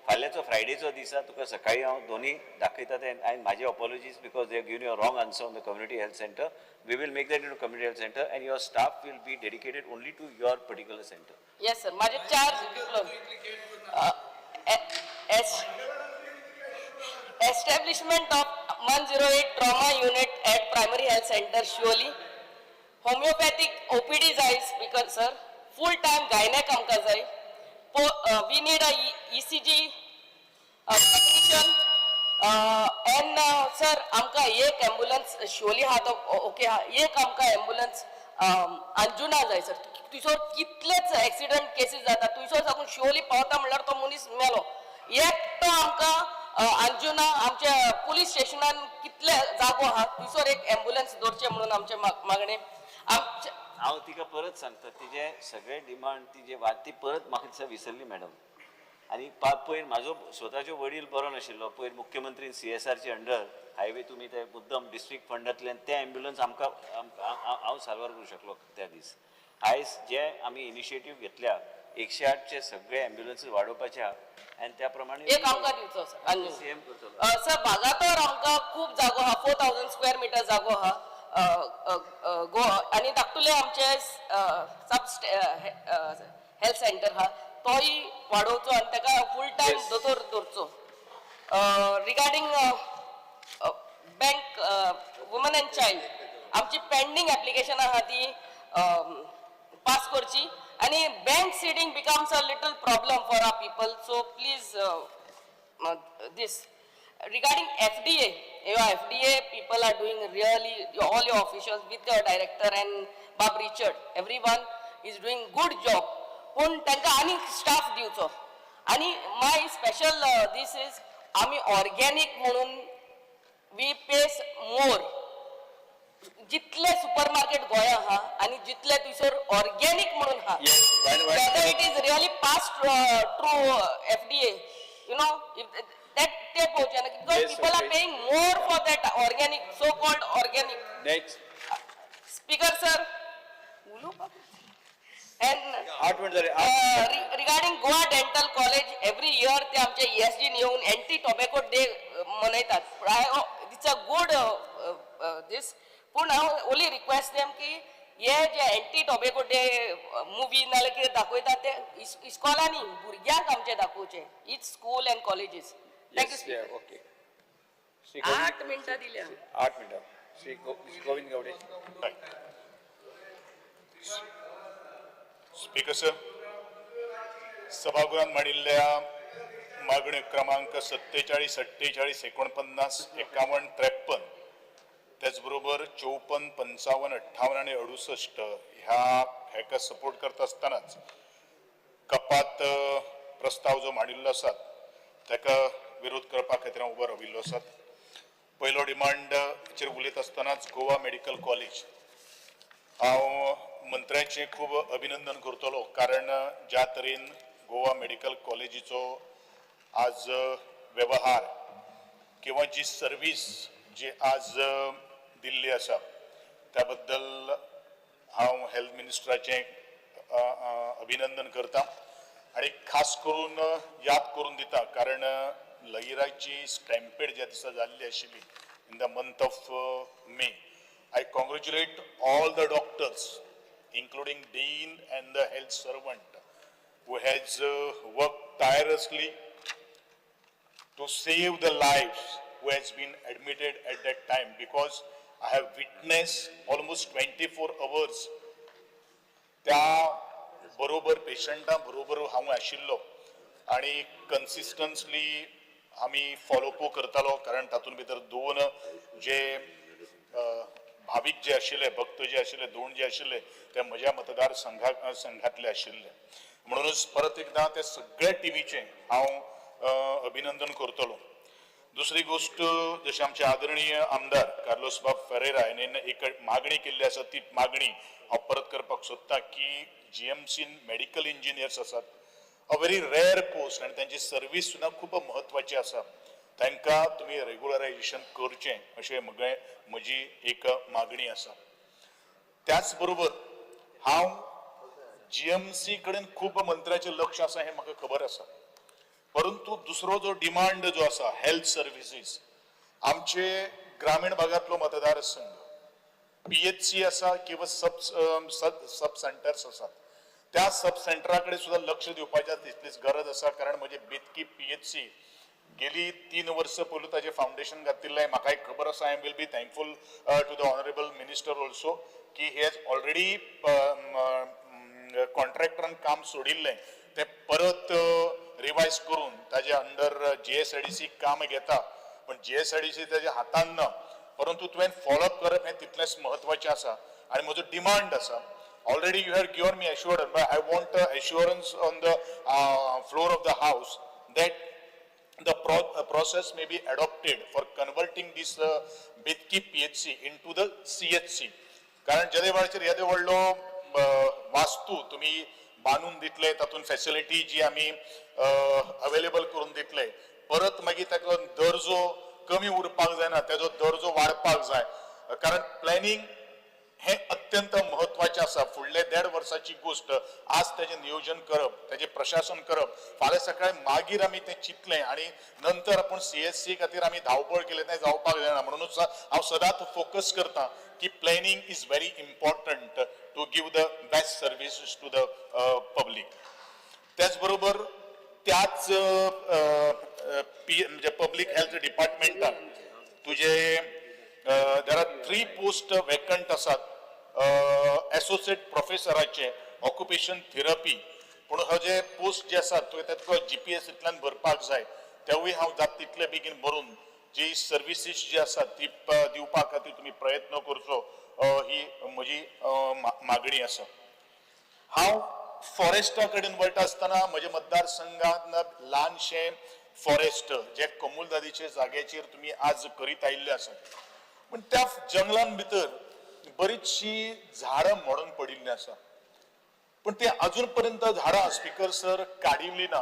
फाल्यांचो फ्रायडेचो दिसा तुका सकाळी हांव दोनी दाखयता तें. आनी म्हाजे apologies because they given you wrong answer on the community health centre. We will make that in community health centre and your staff will be dedicated only to your particular centre. Yes sir, माझे 4 deploy. Establishment of 108 trauma unit at primary health center Siolim. Homeopathic OPD जाय speaker sir, full time gynaec आमकां जाय. We need a ECG technician and sir आमकां एक एम्बुलन्स शिवोली आहा तो ओके आहा, एक आमकां एम्बुलन्स अंजुना जाय सर. थंयसर कितलेच एक्सिडंट केसीस जाता. थंयसर साकून शिवोली पावता म्हणल्यार तो मनीस मेलो. एकटो आमकां अंजुना आमच्या पुलीस स्टेशनान कितले जागो आहा थंयसर एक एम्बुलन्स दवरचें म्हणून आमचें मागणें आमचे. हांव तिका परत सांगता, तिजे सगळे डिमांड तिजे वाद ती परत म्हाका दिसता विसरली मॅडम. आनी पयर म्हाजो स्वताच्यो वडील बरो नाशिल्लो. पयर मुख्यमंत्री सी एस आरचे अंडर हायवे तुमी ते मुद्दम डिस्ट्रिक्ट फंडांतल्यान ते एम्ब्युलन्स आमकां हांव साल्वार करूं शकलो त्या दीस. आयज जे आमी इनिशिएटीव घेतल्या 108चे सगळे एम्ब्युलन्सीस वाडोवपाचे आहा आनी त्या प्रमाणे एक आमकां दिवचो सर अंजुना. सीएम करतलो. सर, बागातोर आमकां खूब जागो आहा, 4000 स्क्वेअर मिटर जागो आहा गो आनी धाकटुले आमचे सब हेल्थ सेंटर आहा, तोय वाडोवचो आनी ताका फूल टायम दोतोर दवरचो. Regarding bank woman and child, आमची पेंडींग एप्लिकेशन आहा ती पास करची आनी bank seeding becomes a little problem for our people, so please this. Regarding FDA, your FDA people are doing really, all your officials with your director and Bob Richard, everyone is doing good job. पूण तांकां आनीक स्टाफ दिवचो. आनी माय स्पेशल this is आमी ऑर्गेनीक म्हणून we पे मोर. जितले सुपर मार्केट गोंया आहा आनी जितले थंयसर ऑर्गेनीक म्हणून आहा, Yes, whether it is really passed through FDA, if that ते पळोवचें ना, because people are paying more for that organic, so called organic. Next. Speaker sir, उलोवपाक And 8 minute जाले. Regarding Goa dental college, every year ते आमचे ईएसडीन येवन एंटी टोबॅको डे मनयतात. It's a good दीस, पूण हांव ओनली रिक्वेस्ट देम की हे जे एंटी टोबॅको डे मुवी नाल्यार कितें दाखयतात ते इस्कॉलांनी भुरग्यांक आमचे दाखोवचे, each school and colleges. Thank you speaker. Okay. 8 मिनटां दिल्या. 8 मिनटां. श्री गोविंद गावडे. स्पीकर सर, सभागृहात मांडिल्ल्या मागण्यो क्रमांक 47, 48, 49, 51, 53, त्याचबरोबर 54, 55, 58 आणि 68 ह्या हेका सपोर्ट करता आसतनाच कपात प्रस्ताव जो मांडिल्लो आसा ताका विरोध करपा खातीर हांव उबो राविल्लो आसा. पयलो डिमांड चेर उलयत आसतनाच गोवा मेडिकल कॉलेज, हांव मंत्र्याचें खूब अभिनंदन करतलो, कारण ज्या तरेन गोवा मेडिकल कॉलेजीचो आज वेवहार किंवा जी सर्वीस जी आज दिल्ली आसा त्या बद्दल हांव हेल्थ मिनिस्टराचें अभिनंदन करता आनी खास करून याद करून दिता, कारण लहिराची स्टॅम्पेड ज्या दिसा जाल्ली आशिल्ली in the month of May, I congratulate all the doctors including dean and the health servant who has worked tirelessly to save the lives who has been admitted at that time, because I have witnessed almost 24 hours त्या बरोबर पेशंटा बरोबर हांव आशिल्लो आनी कन्सिस्टंटली आमी फॉलोअप करतालो, कारण तातूंत भितर दोन जे भावीक जे आशिल्ले, भक्त जे आशिल्ले, दोन जे आशिल्ले ते म्हज्या मतदार संघातले आशिल्ले. म्हणूनच परत एकदां त्या सगळ्या टिमीचें हांव अभिनंदन करतलो. दुसरी गोश्ट, जशें आमचे आदरणीय आमदार कार्लोस बाब फेरेरा हाणें एक मागणी केल्ली आसा, ती मागणी हांव परत करपाक सोदता की जीएमसीन मेडिकल इंजिनियर्स आसात, अ व्हेरी रेअर पोस्ट, आनी तांची सर्वीस सुद्दां खूब म्हत्वाची आसा, तांकां तुमी रेगुलरायजेशन करचें अशें म्हजी एक मागणी आसा. त्याच बरोबर हांव जीएमसी कडेन खूब मंत्र्याचें लक्ष आसा हें म्हाका खबर आसा, परंतु दुसरो जो डिमांड जो आसा हेल्थ सर्विसीस, आमचे ग्रामीण भागांतलो मतदारसंघ पीएचसी आसा किंवा सब सब सेंटर्स आसात, त्या सब सेंटरा कडेन सुद्दां लक्ष दिवपाचें तितलीच गरज आसा, कारण म्हजे बेतकी पीएचसी गेली 3 वर्सां पयलू ताजें फावंडेशन घातिल्लें, म्हाकाय खबर आसा. I will be thankful to the honourable minister also की he has already कॉन्ट्रॅक्टरान काम सोडिल्लें तें परत रिवायज करून ताजे अंडर जीएसआयडीसी काम घेता, पण जीएसआयडीसी ताज्या हातान ना, परंतु तुवें फॉलोअप करप हें तितलेंच म्हत्वाचें आसा आनी म्हजो डिमांड आसा. Already you have given me assurance, but I want assurance on the floor of the house that the process may be adopted for converting this Betki PHC into the CHC. कारण जेदे वेळाचेर येदे व्हडलो वास्तू तुमी बांदून दितले, तातूंत फॅसिलिटी जी आमी अवेलेबल करून दितले, परत मागीर ताका दर्जो कमी उरपाक जायना, तेजो दर्जो वाडपाक जाय, कारण प्लॅनिंग हें अत्यंत म्हत्वाचें आसा. फुडले 1.5 वर्साची गोश्ट, आज तेजें नियोजन करप, तेजें प्रशासन करप, फाल्यां सकाळी मागीर आमी तें चिंतलें आनी नंतर आपूण सीएससी खातीर आमी धांवपळ केलें तें जावपाक जायना. म्हणूनच हांव सदांच फोकस करता की planning is very important to give the best services to the public. त्याच बरोबर त्याच म्हणजे पब्लीक हेल्थ डिपार्टमेंटान तुजे there are 3 post vacant आसात एसोसिएट प्रोफेसराचे ऑक्युपेशन थेरपी, पूण हो जे पोस्ट जे आसात तुवें ते जीपीएसींतल्यान भरपाक जाय, तेवूय हांव जाता तितले बेगीन भरून जी सर्विसीस जी आसात ती दिवपा खातीर तुमी प्रयत्न करचो, ही म्हजी मागणी आसा. हांव फॉरेस्टा कडेन वयता आसतना म्हज्या मतदारसंघात ल्हानशें फॉरेस्ट जे कमूलदादीचे जाग्याचेर तुमी आज करीत आयिल्ले आसात, पूण त्या जंगलान भितर बरीचशी झाडां मोडून पडिल्लीं आसा, पूण ते अजून पर्यंत झाडां स्पीकर सर काडिल्ली ना.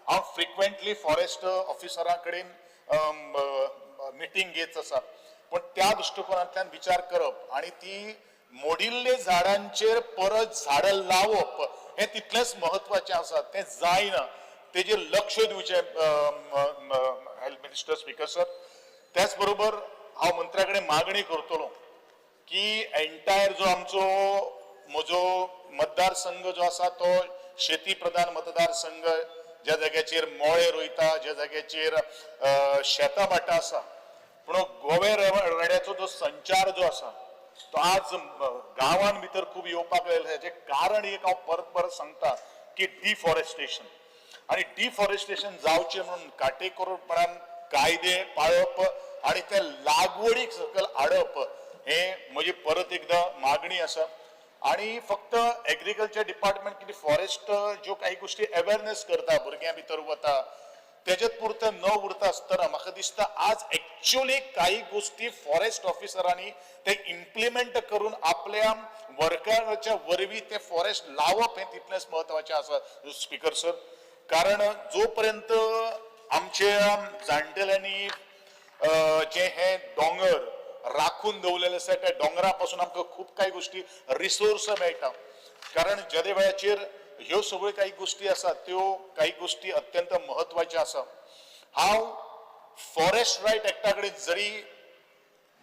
हांव फ्रिक्वेंटली फॉरेस्ट ऑफिसरा कडेन मिटींग घेत आसा, पूण त्या दृश्टिकोनांतल्यान विचार करप आनी ती मोडिल्ले झाडांचेर परत झाडां लावप हें तितलेंच म्हत्वाचें आसा. तें जायना, तेजेर लक्ष दिवचें हेल्थ मिनिस्टर स्पीकर सर. त्याच बरोबर हांव मंत्र्या कडेन मागणी करतलो की एंटायर जो आमचो म्हजो मतदारसंघ जो आसा तो शेती प्रधान मतदारसंघ, ज्या जाग्याचेर मोळे रोयता, ज्या जाग्याचेर शेतां भाटां आसा, पूण गोवे रेड्याचो जो संचार जो आसा तो आज गांवान भितर खूब येवपाक लागला. हेजें कारण एक हांव परत परत सांगता की डिफॉरेस्टेशन, आनी डिफॉरेस्टेशन जावचें म्हणून काटेकोरपणान कायदे पाळप आनी ते लागवडीक सकयल हाडप हें म्हजी परत एकदां मागणी आसा. आनी फक्त एग्रीकल्चर डिपार्टमेंट कितें फॉरेस्ट ज्यो काही गोश्टी अवेरनेस करता, भुरग्यां भितर वता, तेजेत पुरतें न उरता आसतना म्हाका दिसता आज एक्च्युअली काही गोश्टी फॉरेस्ट ऑफिसरांनी ते इम्प्लिमेंट करून आपल्या वर्कराच्या वरवीं ते फॉरेस्ट लावप हें तितलेंच म्हत्वाचें आसा स्पीकर सर. कारण जो पर्यंत आमच्या जाणटेल्यांनी जे हे दोंगर राखून दवरलेले आसा त्या दोंगरा पासून आमकां खूब कांय गोश्टी रिसोर्स मेळटा. कारण जेदे वेळाचेर ह्यो सगळ्यो काही गोश्टी आसात त्यो काही गोश्टी अत्यंत म्हत्वाच्यो आसा. हांव फॉरेस्ट रायट एक्टा कडेन जरी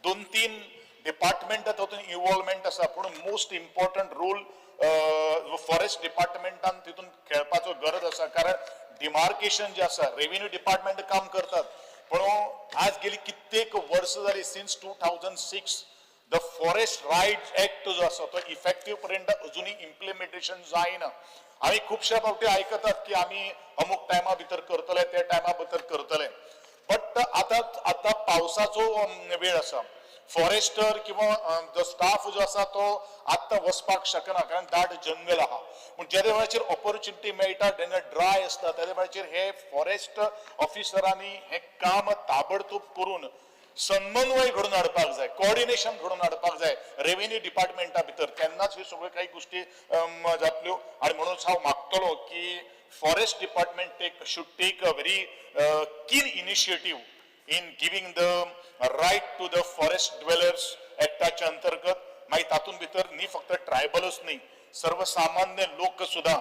2-3 डिपार्टमेंट तातूंत इन्वॉल्वमेंट आसा, पूण मोस्ट इम्पॉर्टंट रोल फॉरेस्ट डिपार्टमेंटान तितून खेळपाचो गरज आसा. कारण डिमार्केशन जें आसा रेव्हेन्यू डिपार्टमेंट काम करतात, पूण आज गेली कित्येक वर्सां जाली since 2006 the forest right act जो आसा तो इफेक्टीव पर्यंत अजुनूय इम्प्लिमेंटेशन जायना. आमी खुबश्या फावटी आयकतात की आमी अमूक टायमा भितर करतले, त्या टायमा भितर करतले, बट आतां आतां पावसाचो वेळ आसा. फॉरेस्टर किंवा जो स्टाफ जो आसा तो आत्तां वचपाक शकना कारण दाट जंगल आहा. पूण जेदे वेळाचेर ऑपॉर्च्युनिटी मेळटा जेन्ना ड्राय आसता तेदे वेळाचेर हे फॉरेस्ट ऑफिसरांनी हें काम ताबडतोब करून समन्वय घडोवन हाडपाक जाय, कॉर्डिनेशन घडोवन हाडपाक जाय रेव्हेन्यू डिपार्टमेंटा भितर, तेन्नाच ह्यो सगळ्यो काही गोश्टी जातल्यो. आनी म्हणूनच हांव मागतलो की forest department should take a very keen initiative in giving the right to the forest dwellers ऍक्टाच्या अंतर्गत. मागीर तातूंत भितर न्ही फक्त ट्रायबलूच न्ही, सर्वसामान्य लोक सुद्दां,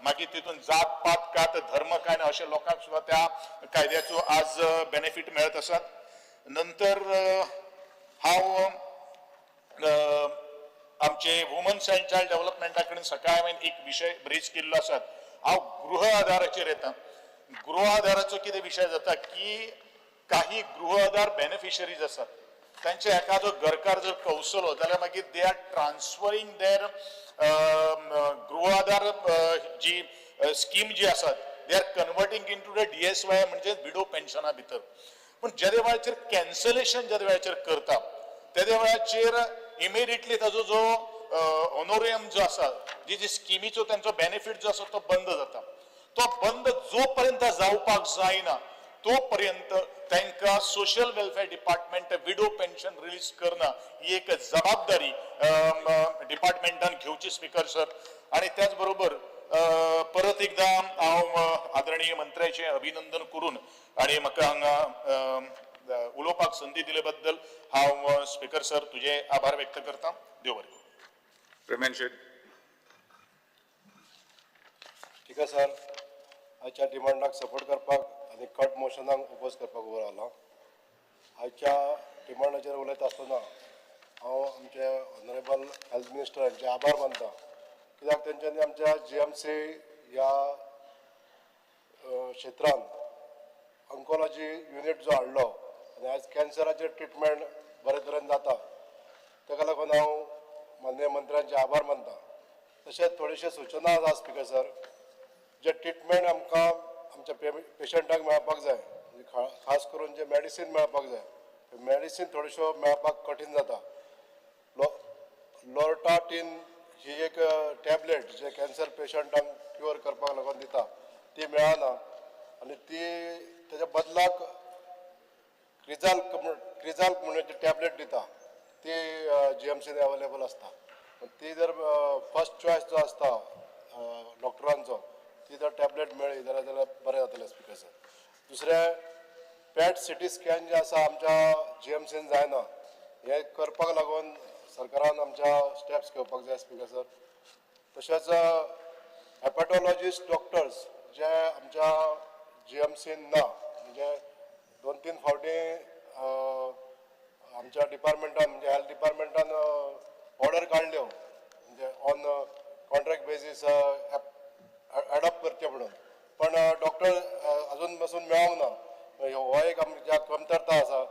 मागीर तितून जात पात कात धर्म काय ना अशे लोकांक सुद्दां त्या कायद्याचो आज बेनिफीट मेळत आसात. नंतर हांव आमचे वुमन्स अँड चायल्ड डेव्हलपमेंटा कडेन सकाळी हांवें एक विशय ब्रेज केल्लो आसात. हांव गृह आधाराचेर येता. गृह आधाराचो कितें विशय जाता की काही गृह आधार बेनिफिशरीज आसात तांचे एखादो घरकार जर कौसलो जाल्यार मागीर they are transferring there गृह आधार जी स्कीम जी आसात they are converting into the DSY म्हणजे विडो पेन्शना भितर. पूण जेदे वेळाचेर कॅन्सलेशन जेदे वेळाचेर करता तेदे वेळाचेर इमिडिएटली ताजो जो ऑनोरियम जो आसा, जी जी स्किमीचो तांचो बेनिफीट जो आसा तो बंद जाता. तो बंद जो पर्यंत जावपाक जायना तो पर्यंत तांकां social welfare department widow pension release करना ही एक जबाबदारी डिपार्टमेंटान घेवची स्पीकर सर. आनी त्याच बरोबर परत एकदां हांव आदरणीय मंत्र्याचें अभिनंदन करून आनी म्हाका हांगा उलोवपाक संदी दिले बद्दल हांव स्पीकर सर तुजे आभार व्यक्त करता. देव बरें करूं. प्रेमेन शेट. ठीक आसा सर, आयच्या डिमांडाक सपोर्ट करपाक आनी कट मोशनाक ओपोज करपाक उबो रावला. आयच्या डिमांडाचेर उलयता आसतना हांव आमचे ऑनरेबल हेल्थ मिनिस्टर हांचे आभार मानता, कित्याक तेंच्यांनी आमच्या GMC ह्या क्षेत्रान ऑन्कोलॉजी युनीट जो हाडलो आनी आयज कॅन्सराचेर ट्रिटमेंट बरे तरेन जाता, ताका लागून हांव माननीय मंत्र्यांचे आभार मानता. तशेंच थोडेशे सुचना आसा स्पीकर सर, जे ट्रिटमेंट आमकां आमच्या पेशंटाक मेळपाक जाय, खास करून जे मेडिसीन मेळपाक जाय, मेडिसीन थोड्योश्यो मेळपाक कठीण जाता. लोर्टाटीन ही एक टॅबलेट जे कॅन्सर पेशंटांक क्युअर करपाक लागून दिता ती मेळना आनी ती तेच्या बदलाक क्रिजाल्क म्हणून टॅबलेट दिता ती GMCन अवेलेबल आसता. ती जर फर्स्ट चॉयस जो आसता डॉक्टरांचो ती जर टॅबलेट मेळ्ळी जाल्यार बरें जातलें स्पीकर सर. दुसरें पॅट सिटी स्कॅन जें आसा आमच्या GMCन जायना, हें करपाक लागून सरकारान आमच्या स्टेप्स घेवपाक जाय स्पीकर सर. तशेंच हेपॅटॉलॉजिस्ट डॉक्टर्स जे आमच्या जीएमसीन ना, म्हणजे 2-3 फावटी आमच्या डिपार्टमेंटान म्हणजे हेल्थ डिपार्टमेंटान ऑर्डर काडल्यो, म्हणजे ऑन कॉन्ट्रॅक्ट बेजीस एडॉप्ट करचे म्हणून, पण डॉक्टर अजून पासून मेळोंक ना. हो एक आमच्या कमतरता आसा,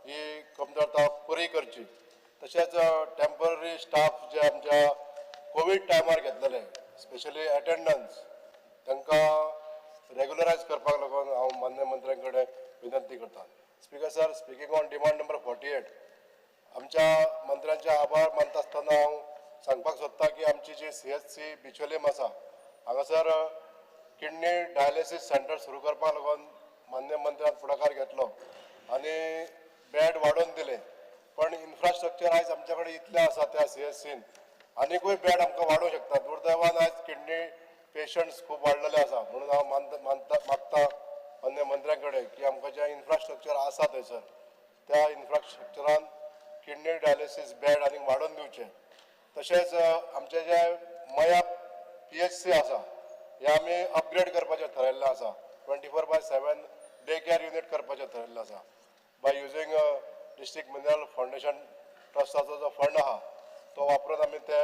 ही कमतरता पुरी करची. तशेंच टेम्पररी स्टाफ जे आमच्या कोवीड टायमार घेतलेले, स्पेशली अटेंडन्स, तांकां रेगुलरायज करपाक लागून हांव मान्य मंत्र्यां कडेन विनंती करता. Speaker sir, speaking on demand number 48, आमच्या मंत्र्यांचे आभार मानता आसतना हांव सांगपाक सोदता की आमची जी CHC Bicholim आसा, हांगासर किडनी डायलिसीस सेंटर सुरू करपाक लागून मान्य मंत्र्यान फुडाकार घेतलो आनी बेड वाडोवन दिले, पण इन्फ्रास्ट्रक्चर आयज आमच्या कडेन इतलें आसा त्या CHCन आनीकूय बेड आमकां वाडोवंक शकता. दुर्दैवान आयज किडनी पेशंट्स खूब वाडलेले आसा, म्हणून हांव मागता मान्य मंत्र्यां कडेन की आमकां जें इन्फ्रास्ट्रक्चर आसा थंयसर त्या इन्फ्रास्ट्रक्चरान किडनी डायलिसीस बेड आनीक वाडोवन दिवचें. तशेंच आमचें जें मया PHC आसा, हें आमी अपग्रेड करपाचें थारायल्लें आसा. 24/7 डे केअर युनीट करपाचें थारायल्लें आसा by using district mineral foundation ट्रस्टाचो जो फंड आहा तो वापरून आमी ते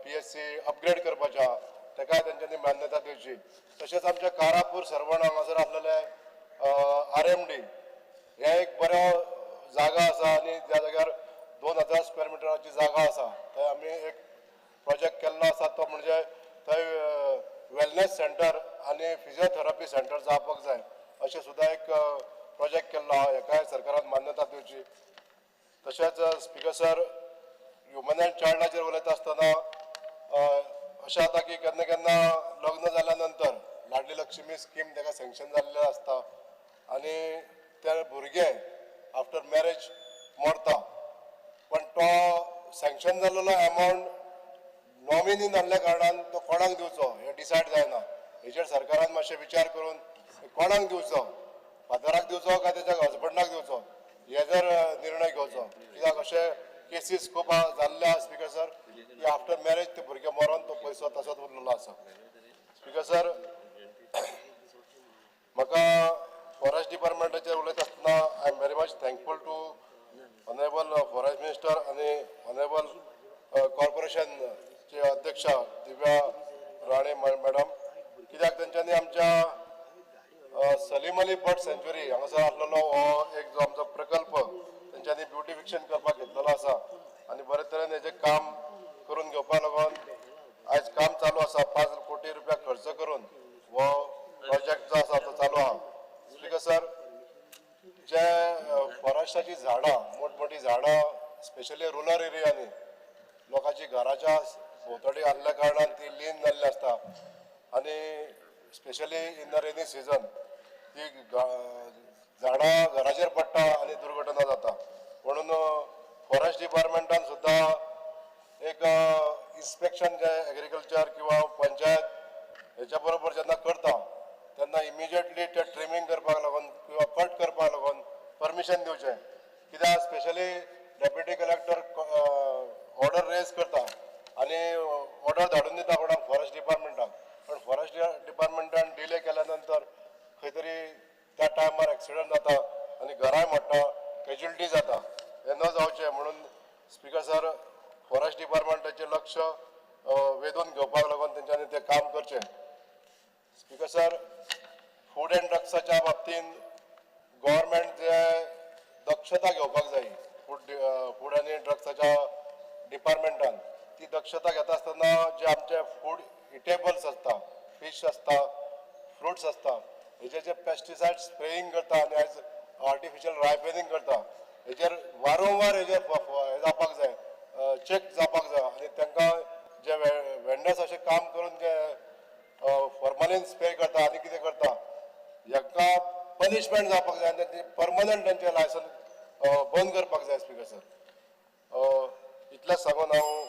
PHC upgrade करपाचें आहा, तेकाय तेंच्यांनी मान्यता दिवची. तशेंच आमच्या कारापूर सर्वण हांगासर आसलेले RMD हे एक बरो जागा आसा आनी ज्या जाग्यार 2000 स्क्वेअर मिटराची जागा आसा, थंय आमी एक प्रोजेक्ट केल्लो आसा, तो म्हणजे थंय वेलनेस सेंटर आनी फिजियोथेरपी सेंटर जावपाक जाय अशें सुद्दां एक प्रोजेक्ट केल्लो आहा, हेकाय सरकारान मान्यता दिवची. तशेंच स्पीकर सर, ह्युमन अँड चाइल्डाचेर उलयता आसतना अशें जाता की केन्ना केन्ना लग्न जाल्या नंतर लाडली लक्ष्मी स्कीम ताका सँक्शन जाल्लें आसता आनी ते भुरगे आफ्टर मॅरेज मरता, पण तो सँक्शन जाल्लो एमावंट नॉमिनी नासल्या कारणान तो कोणाक दिवचो हें डिसायड जायना. हेचेर सरकारान मातशें विचार करून कोणाक दिवचो, फादराक दिवचो काय तेच्या हजबंडाक दिवचो, हे जर निर्णय घेवचो. कित्याक अशे केसीस खूब जाल्ले आसा स्पीकर सर की आफ्टर मॅरेज ते भुरगे मरोन तो पयसो तसोच उरलेलो आसा. स्पीकर सर, म्हाका फॉरेस्ट डिपार्टमेंटाचेर उलयता आसतना I am very much thankful to honourable forest minister आनी ऑनरेबल कॉर्पोरेशनचे अध्यक्ष दिव्या राणे मॅडम, कित्याक तेंच्यांनी आमच्या सलीम अली बर्ड सँच्युरी हांगासर आसलेलो हो एक जो आमचो प्रकल्प तेंच्यांनी ब्युटिफिकेशन करपाक घेतलेलो आसा आनी बरे तरेन हेजें काम करून घेवपाक लागून आयज काम चालू आसा. 5 कोटी रुपया खर्च करून हो प्रोजेक्ट जो आसा तो चालू आहा. स्पीकर सर, जे फॉरेस्टाची झाडां, मोठमोठी झाडां स्पेशली रुरल एरियांनी लोकांची घराच्या भोंवतणी आसल्या कारणान ती लीन जाल्ली आसता आनी specially in the rainy season ती झाडां घराचेर पडटा आनी दुर्घटना जाता. म्हणून फॉरेस्ट डिपार्टमेंटान सुद्दां एक इन्स्पेक्शन जे एग्रीकल्चर किंवा पंचायत हेच्या बरोबर जेन्ना करता तेन्ना इमिजिएटली ते ट्रिमींग करपाक लागून किंवा कट करपाक लागून परमिशन दिवचें. कित्याक specially deputy collector order raise करता आनी ऑर्डर धाडून दिता कोणाक फॉरेस्ट डिपार्टमेंटाक, पण फॉरेस्ट डिपार्टमेंटान डिले केल्या नंतर खंय तरी त्या टायमार एक्सिडंट जाता आनी घरांय मोडटा, कॅज्युलिटी जाता. हें न जावचें म्हणून स्पीकर सर, फॉरेस्ट डिपार्टमेंटाचें लक्ष वेधून घेवपाक लागून तेंच्यांनी तें काम करचें. स्पीकर सर, फूड अँड ड्रग्साच्या बाबतींत गव्हर्मेंट जे दक्षता घेवपाक जाय, फूड आनी ड्रग्साच्या डिपार्टमेंटान ती दक्षता घेता आसतना जे आमचे फूड इटेबल्स आसता, फिश आसता, फ्रुट्स आसता, हेजे जे पेस्टिसायड स्प्रेईंग करता आनी आयज आर्टिफिशियल रायपनिंग करता, हेजेर वारंवार हेजेर हे जावपाक जाय, चॅक जावपाक जाय आनी तांकां जे वेंडर्स अशें काम करून जे फॉर्मलीन स्प्रे करता आनी कितें करता, हेका पनिशमेंट जावपाक जाय आनी तेंची परमनंट तेंचें लायसन बंद करपाक जाय. स्पीकर सर, इतलेंच सांगून हांव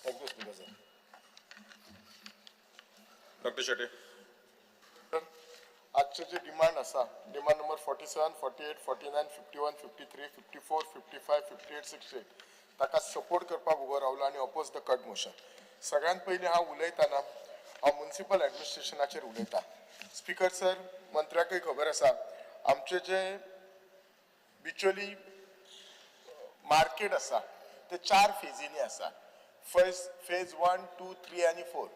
thank you speaker sir. Doctor Shetye. आजचे जे डिमांड आसा, demand number 47, 48, 49, 51, 53, 54, 55, 58, 68, ताका सपोर्ट करपाक उबो रावलो आनी अपोज the cut motion. सगळ्यांत पयलीं हांव उलयतना हांव मुन्सिपल एडमिनिस्ट्रेशनाचेर उलयता. स्पिकर सर, मंत्र्याकूय खबर आसा आमचे जे बिचोली मार्केट आसा ते 4 फेजींनी आसा. फर्स्ट फेज 1, 2, 3 आनी 4.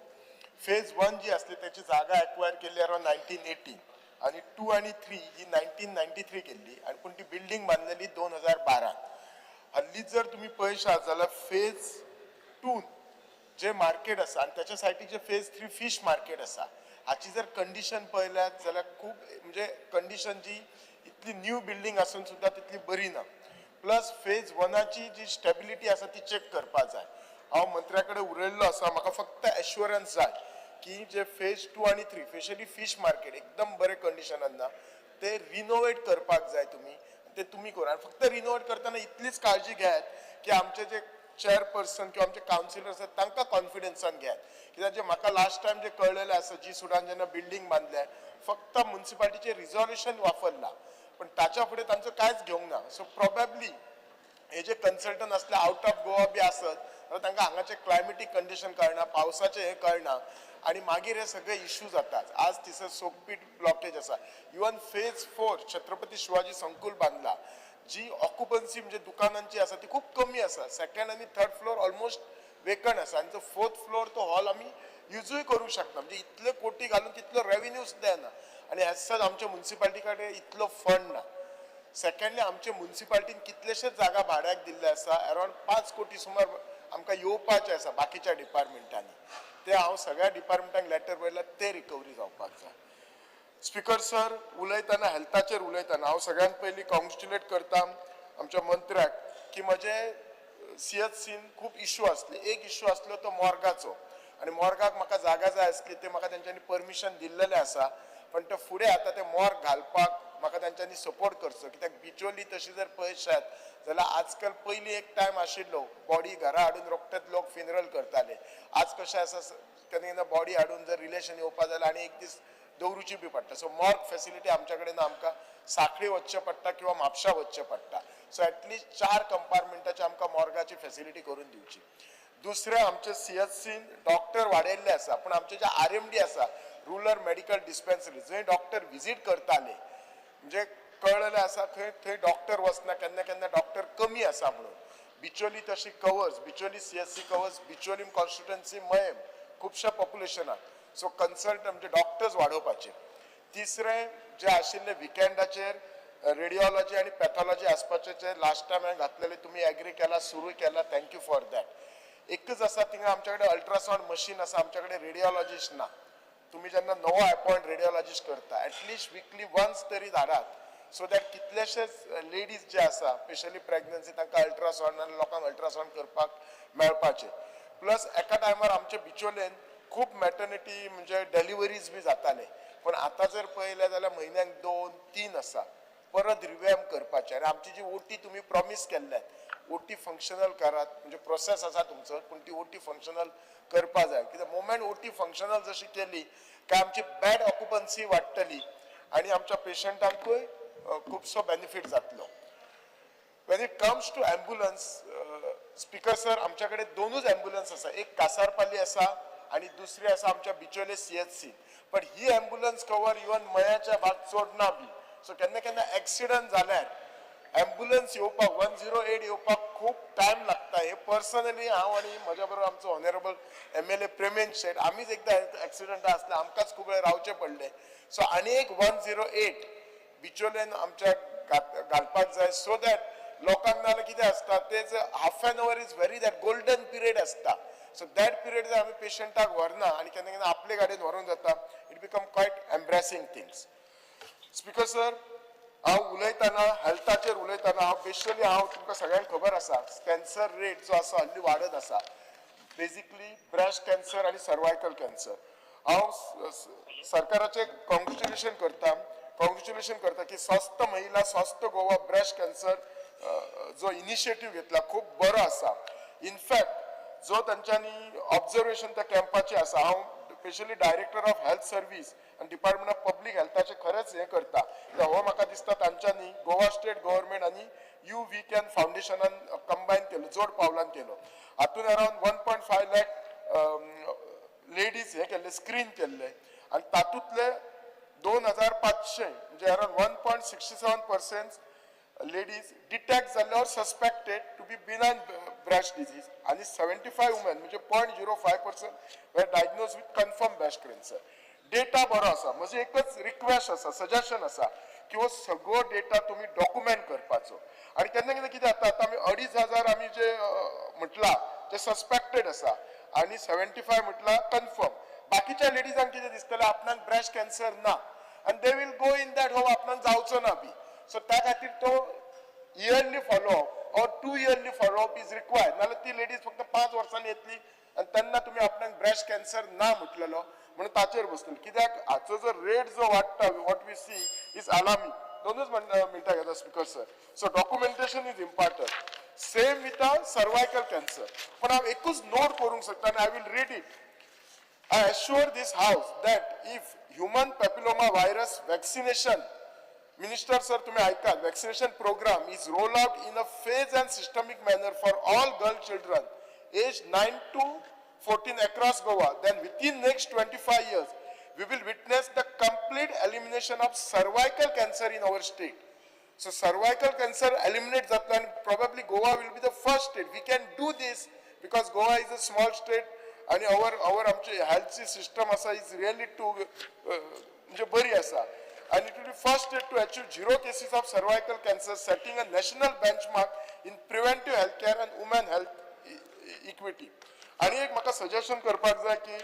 फेज 1 जी आसली त्याची जागा एक्वायर केल्ली अरावंड 1980 आनी 2 आनी 3 ही 1993 केल्ली आनी पूण ती बिल्डींग बांदलेली 2012. हल्लीच जर तुमी पळयशात जाल्यार फेज 2 जे मार्केट आसा आनी त्याच्या सायडीक जे फेज 3 फीश मार्केट आसा हाची जर कंडिशन पळयल्यात जाल्यार खूब म्हणजे कंडिशन जी इतली न्यू बिल्डींग आसून सुद्दां तितली बरी ना. प्लस फेज 1ची जी स्टेबिलिटी आसा ती चॅक करपाक जाय. हांव मंत्र्या कडेन उलयल्लो आसा, म्हाका फक्त एश्युरन्स जाय की जे फेज 2 आनी 3 स्पेशली फीश मार्केट एकदम बरे कंडिशनान ना ते रिनोवेट करपाक जाय तुमी, ते तुमी करा. आनी फक्त रिनोवेट करतना इतलीच काळजी घेयात की आमचे जे चेअरपर्सन किंवा आमचे कावन्सिलर आसात तांकां कॉन्फिडन्सान घेयात. कित्याक जे म्हाका लास्ट टायम जे कळ्ळेलें आसा जी सुडान जेन्ना बिल्डींग बांदल्या फक्त मुन्सिपालिटीचें रिजॉल्युशन वापरलां पण ताच्या फुडें तांचो कांयच घेवंक ना. सो प्रोबेबली हे जे कन्सल्टंट आसले आवट ऑफ गोवा बी आसत जाल्यार तांकां हांगाचें क्लायमेटीक कंडिशन कळना, पावसाचें हें कळना आनी मागीर हे सगळे इश्यू जातात. आज थिंगसर सोकपीट ब्लॉकेज आसा. इवन फेज 4 छत्रपती शिवाजी संकुल बांदला जी ऑक्युपन्सी म्हणजे दुकानांची आसा ती खूब कमी आसा. सेकंड आनी थर्ड फ्लोर ऑलमोस्ट वेकंट आसा आनी जो फोर्थ फ्लोर तो हॉल आमी युजूय करूंक शकना. म्हणजे इतले कोटी घालून तितलो रेवेन्यू सुद्दां येना आनी एज सच आमच्या मुन्सिपालिटी कडेन इतलो फंड ना. सेकंडली आमचे मुन्सिपालिटीन कितलेशेच जागा भाड्याक दिल्ले आसा, अरावंड 5 कोटी सुमार आमकां येवपाचे आसा बाकीच्या डिपार्टमेंटांनी. ते हांव सगळ्या डिपार्टमेंटांक लेटर बरयला ते रिकवरी जावपाक जाय. स्पिकर सर, उलयतना हेल्थाचेर उलयतना हांव सगळ्यांत पयलीं कॉंग्रेच्युलेट करता आमच्या मंत्र्याक की म्हजे CHCन खूब इश्यू आसले. एक इश्यू आसलो तो मॉर्गाचो आनी मॉर्गाक म्हाका जागा जाय आसली ते म्हाका तेंच्यांनी परमिशन दिल्लेलें आसा, पण ते फुडें आतां ते मॉर्ग घालपाक म्हाका तेंच्यांनी सपोर्ट करचो. कित्याक बिचोली तशी जर पळयशात जाल्यार आजकाल पयलीं एक टायम आशिल्लो बॉडी घरा हाडून रोखडेच लोक फिनरल करताले. आज कशें आसा केन्ना केन्ना बॉडी हाडून जर रिलेशन येवपा जाल्यार आनी एक दीस दवरुची बी पडटा. सो मॉर्ग फेसिलिटी आमच्या कडेन ना, आमकां साखळी वचचें पडटा किंवा म्हापशा वचचें पडटा. सो एटलिस्ट 4 कंपार्टमेंटाची आमकां मॉर्गाची फेसिलिटी करून दिवची. दुसरें आमचे CHCन डॉक्टर वाडयल्ले आसा पूण आमचे जे RMD आसा रुरल मेडिकल डिस्पेन्सरी जंय डॉक्टर विजीट करताले म्हणजे कळ्ळेलें आसा थंय थंय डॉक्टर वचना, केन्ना केन्ना डॉक्टर कमी आसा म्हणून. बिचोली तशी covers Bicholim CHC covers Bicholim constituency Mayem खुबश्या पॉप्युलेशनाक. सो कन्सल्ट म्हणजे डॉक्टर्स वाडोवपाचे. तिसरें जे आशिल्ले विकेंडाचेर रेडिओलॉजी आनी पॅथॉलॉजी आसपाचें जे लास्ट टायम हांवें घातलेलें तुमी एग्री केला, सुरू केला, thank you for that. एकच आसा थिंगा आमच्या कडेन अल्ट्रासावंड मशीन आसा, आमच्या कडेन रेडिओलॉजिस्ट ना. तुमी जेन्ना नवो अपॉयंट रेडिओलॉजिस्ट करता एटलिस्ट विकली वन्स तरी धाडात सो that कितलेशेच लेडीज जे आसा स्पेशली प्रेग्नन्सी तांकां अल्ट्रासावंड आनी लोकांक अल्ट्रासावंड करपाक मेळपाचें. प्लस एका टायमार आमच्या बिचोलेन खूब मॅटर्निटी म्हणजे डेलिवरीज बी जाताले पण आतां जर पळयलें जाल्यार म्हयन्याक 2-3 आसा. परत रिव्हॅम्प करपाचें आनी आमची जी ओटी तुमी प्रॉमीस केल्ल्यात ओटी फंक्शनल करात, म्हणजे प्रोसेस आसा तुमचो पूण ती ओटी फंक्शनल करपा जाय. कित्याक मोमेंट ओटी फंक्शनल जशी केली काय आमची बेड ऑक्युपन्सी वाडटली आनी आमच्या पेशंटांकूय खुबसो बेनिफीट जातलो. When it comes to ambulance, speaker sir, आमच्या कडेन 2 ॲम्ब्युलन्स आसा. एक कासारपाली आसा आनी दुसरी आसा आमच्या बिचोले CHC. पण ही ॲम्ब्युलन्स कवर इवन मयाच्या भाग चड ना बी. सो केन्ना केन्ना एक्सिडंट जाल्यार ॲम्ब्युलन्स येवपाक 108 येवपाक खूब टायम लागता. हे पर्सनली हांव आनी म्हज्या बरोबर आमचो ऑनरेबल MLA Premendra शेट आमीच एकदां एक्सिडंट आसले आमकांच खूब वेळ रावचें पडलें. सो आनी एक 108 बिचोलेन आमच्या घालपाक जाय सो that लोकांक नाजाल्यार कितें आसता तेच half an hour is very that golden period आसता. सो that period जर आमी पेशंटाक व्हरना आनी केन्ना केन्ना आपले गाडयेन व्हरोन जाता it become quite embarrassing things. Speaker sir, हांव उलयतना हेल्थाचेर उलयतना हांव बेसिकली हांव तुमकां सगळ्यांक खबर आसा कॅन्सर रेट जो आसा हल्ली वाडत आसा, बेसिकली ब्रेस्ट कॅन्सर आनी सर्वायकल कॅन्सर. हांव सरकाराचें कॉंग्रेच्युलेशन करता की स्वस्थ महिला स्वस्थ गोवा ब्रेस्ट कॅन्सर जो इनिशिएटीव घेतला खूब बरो आसा. इनफॅक्ट जो तांच्यांनी ऑब्जर्वेशन त्या कॅम्पाचें आसा, हांव Specially director of health service आनी डिपार्टमेंट ऑफ पब्लीक हेल्थाचें खरेंच हें करता. कित्याक हो म्हाका दिसता तांच्यांनी गोवा स्टेट गव्हर्मेंट आनी you we can फावंडेशनान कंबायन केलो, जोड पावलान केलो. हातून अरावंड 1.5 लॅक लेडीज हे केल्ले, स्क्रीन केल्ले आनी तातूंतले 2500, म्हणजे around 1.67% ladies detect जाल्ले or suspected to be benign breast disease आनी 75 वुमेन, म्हणजे 0.05% were diagnosed with confirm breast cancer. Data बरो आसा. म्हजी एकच रिक्वेस्ट आसा, सजेशन आसा की हो सगळो डेटा तुमी डॉक्युमेंट करपाचो. आनी केन्ना केन्ना कितें जाता, आतां आमी 2500 आमी जे म्हटलां जे सस्पेक्टेड आसा आनी 75 म्हटलां कन्फर्म, बाकीच्या लेडीजांक कितें दिसतलें, आपणाक ब्रेस्ट कॅन्सर ना आनी they will go in that हो आपणाक जावचो ना बी. सो त्या खातीर तो yearly follow-up or 2 yearly follow-up is required. नाल्यार ती लेडीज फक्त 5 वर्सांनी येतली आनी तेन्ना तुमी आपणाक ब्रेस्ट कॅन्सर ना म्हटलेलो म्हणून ताचेर बसतली. कित्याक हाचो जो रेट जो वाडटा, what we see is alarming. दोनूच मिनटां घेता speaker sir. So documentation is important. Same with a cervical cancer. पण हांव एकूच नोट करूंक शकता आनी I will read it. I assure this house that if human papilloma virus vaccination, Minister sir, तुम्ही ऐका, vaccination program is rolled out in a phased and systemic manner for all girl children aged 9 to 14 across Goa, then within next 25 years, we will witness the complete elimination of cervical cancer in our state. So cervical cancer eliminate जातलो and probably Goa will be the first state. We can do this because Goa is a small state आणि our आमची हेल्थची सिस्टम आसा is really टू म्हणजे बरी आसा. And it will be first state to achieve 0 cases of cervical cancer, setting a national benchmark in preventive healthcare and women health equity. आणि एक म्हाका सजेशन करपाक जाय की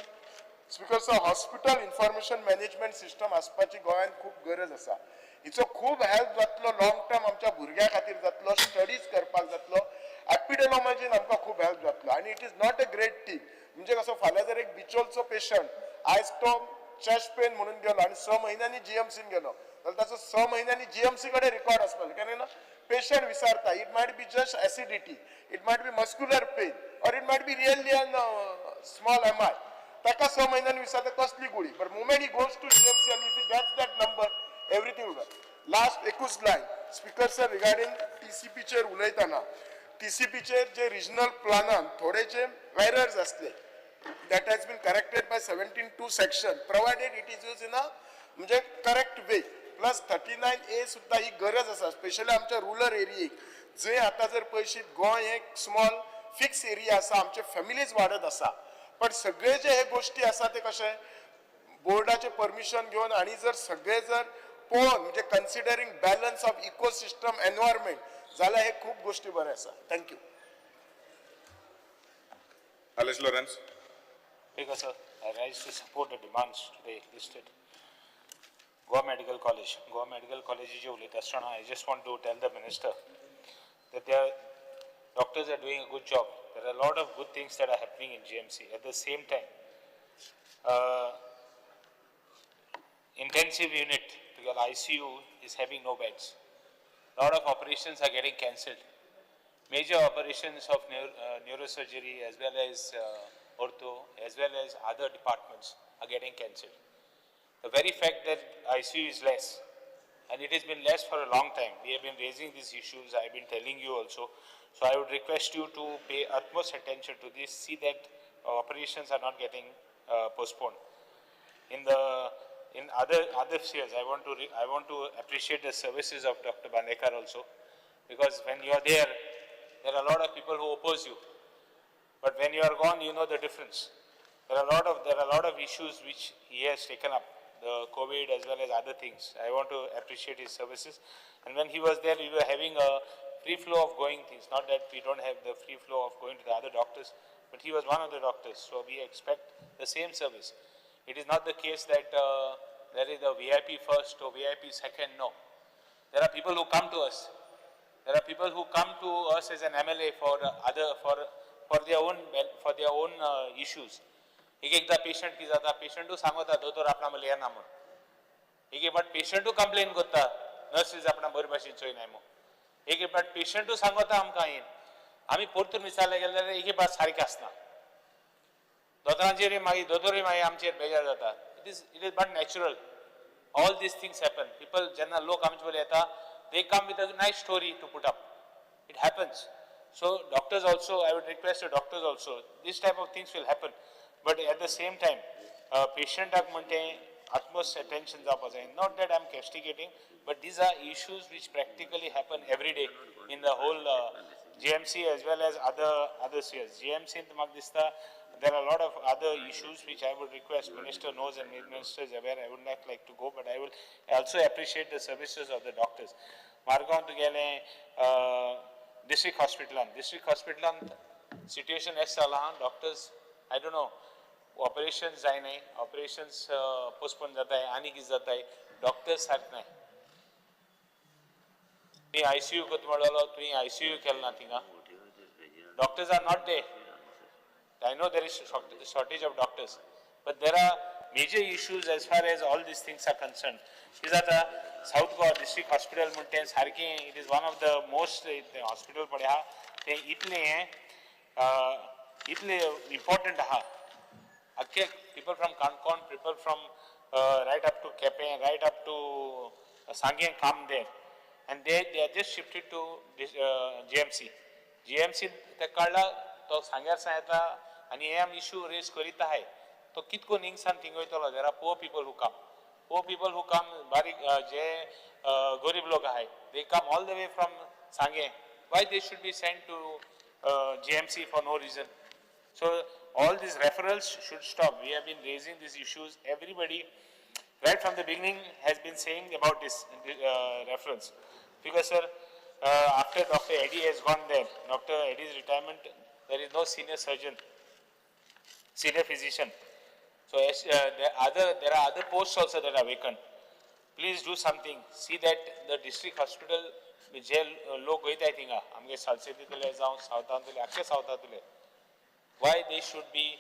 speaker sir, hospital information management system आसपाची गोंयांत खूब गरज आसा. हिचो खूब हेल्प जातलो लॉंग टर्म आमच्या भुरग्यां खातीर जातलो, स्टडीज करपाक जातलो, एपिडेमॉलॉजीन आमकां खूब हेल्प जातलो. आनी it is not a great thing. म्हणजे कसो फाल्यां जर एक बिचोलचो पेशंट आयज तो चेस्ट पेन म्हणून गेलो आनी 6 म्हयन्यांनी जीएमसीन गेलो जाल्यार ताचो 6 म्हयन्यांनी जीएमसी कडेन रिकॉर्ड आसपाक जाय. कारण patient विसारता. It might be just acidity, it might be muscular pain or it might be really an small MI. ताका 6 म्हयन्यांनी विसारता कसली गुळी, but moment he goes to GMC आनी if he gets that number, everything will. Last एकूच लायन स्पीकर सर, रिगार्डींग टीसीपीचेर उलयतना, टीसीपीचेर जे रिजनल प्लानान थोडे जे एरर्स आसले, that has been corrected by 17(2) section, provided it is used in a म्हणजे correct way. Plus 39A सुद्धा ही गरज आसा, स्पेशली आमच्या रुरल एरियेक, जंय आतां जर पळयशीत गोंय एक स्मॉल फिक्स एरिया आसा, आमचे फॅमिलीज वाडत आसा, पण सगळे जे हे गोश्टी आसा ते कशे बोर्डाचे परमिशन घेवन आनी जर सगळे जर पळोवन, म्हणजे considering balance of ecosystem environment, जाल्यार हे खूब गोश्टी बरे आसा. Thank you. Alex Lawrence. Speaker sir, I rise to support the demands today listed. Goa Medical College. Goa Medical College जे उलयता आसतना, I just want to tell the minister that their doctors are doing a good job. There are a lot of good things that are happening in GMC. At the same time, intensive unit, because ICU is having no beds. A lot of operations are getting cancelled. Major operations of neurosurgery as well as ortho, as well as other departments are getting cancelled. The very fact that ICU is less, and it has been less for a long time. We have been raising these issues, I have been telling you also. So I would request you to pay utmost attention to this, see that operations are not getting postponed. In other spheres, I want to appreciate the services of Dr. Bandekar also, because when you are there, there are a lot of people who oppose you. But when you are gone, you know the difference. There are a lot of issues which he has taken up, the COVID as well as other things. I want to appreciate his services. And when he was there, we were having a free flow of going things. Not that we don't have the free flow of going to the other doctors, but he was one of the doctors. So we expect the same service. It is not the case that there is a VIP first or VIP second. No. There are people who come to us. There are people who come to us as an MLA for other, for their own, for their own issues. एक एकदा पेशंट की जाता, पेशंटू सांगता दोतोर आपणा म्हणल्यार येना म्हूण. एक एक फावट पेशंटू कंप्लेन करता नर्सीस आपणा बरे भाशेन चोयनाय म्हूण. एक एक फावट पेशंटू सांगता आमकां येन आमी परतून विचारले गेले जाल्यार एक एक फावट सारकें आसना. दोतोरांचेरूय मागीर दोतोरूय मागीर आमचेर बेजार जाता. It is but natural. All these things happen. People जेन्ना लोक आमचे बरोबर येता, they come with a nice story to put up. It happens. So doctors also, I would request the doctors also, this type of things will happen. But at the same time, patienटाक म्हणटे utmost attention जावपा जाय. Not that I am castigating, but these are issues which practically happen every day in the whole GMC as well as other spheres. GMC म्हाका दिसता there are a lot of other issues which I would request minister knows and minister is aware. I would not like to go, but I will also appreciate the services of the doctors. Margaon तुगेलें district hospitalan, district hospitalan situation एश जालां. Doctors, I don't know, operations जायनाय, operations postpone जाताय आनी कितें जाताय, डॉक्टर्स सारके नाय. तुवें आयसीयू करता म्हणलो, तुवें आयसीयू केलें ना थिंगा. Doctors are not there. I know there is shortage of doctors, but there are major issues as far as all these things are concerned. Is आता South Goa District Hospital म्हणटे सारकें, it is one of the most hospital पळय आहा तें, इतलें हें इतलें important आहा. अख्खे people from Canacona, people from right up to Quepem, right up to Sanguem come there, and they are just shifted to this GMC. GMC ते काडला तो सांग्यार सावन येता आनी हे आमी इशू रेज करीत आहाय. तो कितको हिंगसान थिंग वयतलो? There are poor people who come, poor people who come, बारीक जे गरीब लोक आहाय, they come all the way from Sanguem. Why they should be sent to GMC for no reason? So all these referrals should stop. We have been raising these issues. Everybody, right from the beginning, has been saying about this reference. Because, sir, after Dr. Eddie has gone there, Dr. Eddie's retirement, there is no senior surgeon, senior physician. So as, there are other posts also that are vacant. Please do something. See that the district hospital जे लोक वयताय थिंगा, आमगे सालसेतींतले जावं सावथांतले, आख्खे सावथांतले, why they should be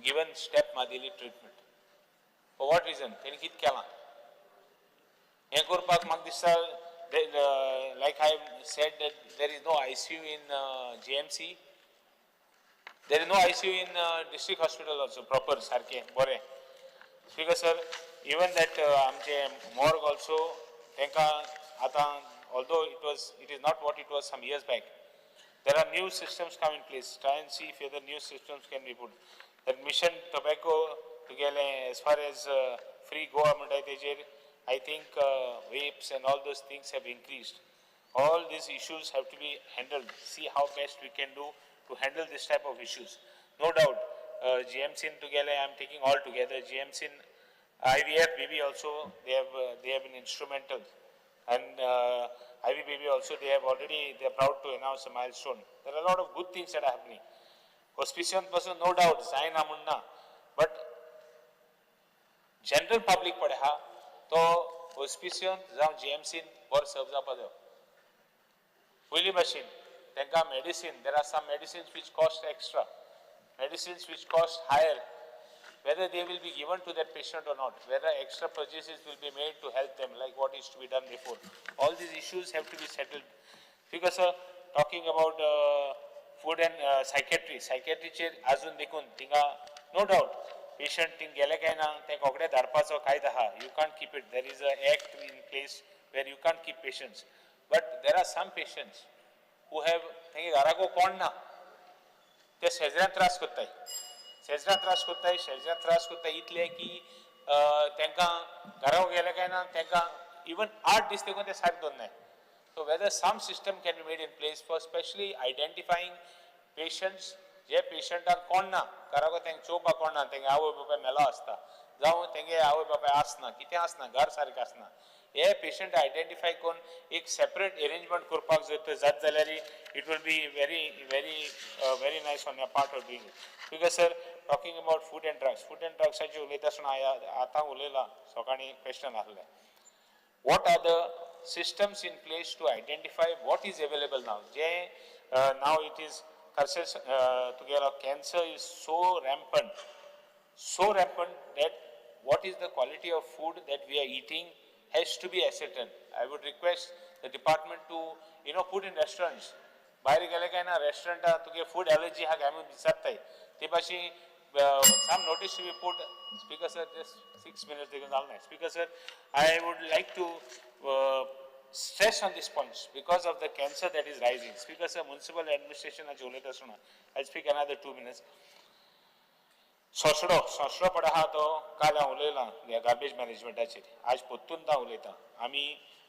given step Madili treatment? For what reason? तेणी कितें केलां हें करपाक? म्हाका दिसता, like I said, that there is no ICU in GMC, there is no ICU in district hospital also proper सारकें बरें. स्पीकर सर, इवन that आमचे मॉर्ग ऑल्सो, तांकां आतां, although it is not what it was some years back, there are new systems come in place. Try and see if other new systems can be put. That Mission Tobacco तुगेलें, as far as Free Goa म्हणटाय तेजेर, I think vapes and all those things have increased. All these issues have to be handled. See how best we can do to handle this type of issues. No doubt, GMC together, I am taking all together. GMC, IVF baby also, they have been instrumental. And IV baby also, they have already, they are proud to announce a milestone. There are a lot of good things that are happening. Hospice पासून no doubt जायना म्हूण ना, but general public पळय आहा तो हॉस्पिसियोन जावं जीएमसीन बरो सर्व जावपा जायो. पयलीं भाशेन तांकां medicine, there are some medicines which cost extra, medicines which cost higher, whether they will be given to that patient or not, whether extra purchases will be made to help them, like what is to be done before. All these issues have to be settled. Because talking about food and psychiatry, psychiatry अजून देखून थिंगा no doubt patient थिंग गेले काय ना ते रोखडे धाडपाचो कायदो आहा. You can't keep it. There is a act in place where you can't keep patients. But there are some patients who have, तेंगे घराको कोण ना, ते शेजऱ्यान त्रास करताय, शेजऱ्यान त्रास करताय, शेजऱ्यान त्रास करताय इतले की तांकां घरा गेले काय ना तांकां इवन 8 दीस देखून ते सारके दवरनाय. So whether some system can be made in place for specially identifying patients, जे पेशंटाक कोण ना घराको, तेंका चोवपाक कोण ना, तेंगे आवय बापाय मेलो आसता, जावं तेंगे आवय बापाय आसना, कितें आसना, घर सारकें आसना, हे पेशंट आयडेंटिफाय करून एक सेपरेट एरेंजमेंट करपाक जर तर जात जाल्यार it will be very very very nice on your part of doing it. Because, sir, talking about food and drugs, food and ड्रग्साचेर उलयता आसतना हांवें आतां उलयलां, सकाळीं क्वेश्चन आसलें, what are the systems in place to identify what is available now? J now it is together, cancer is so rampant that what is the quality of food that we are eating has to be ascertained. I would request the department to put in restaurants. भायर गेले काय ना रेस्टॉरंटात तुगे फूड एलर्जी आहा काय म्हणून विचारताय, ते भाशेन some notice to be put. Speaker sir, just 6 minutes देखून जालें ना. Speaker sir, I would like to stress on these points because of the cancer that is rising. Speaker sir, municipal administration उलयता आसतना I speak another 2 minutes. सोसडो सोसडो पड आहा तो काल हांव उलयलां गार्बेज मॅनेजमेंटाचेर, आज परतून हांव उलयतां. आमी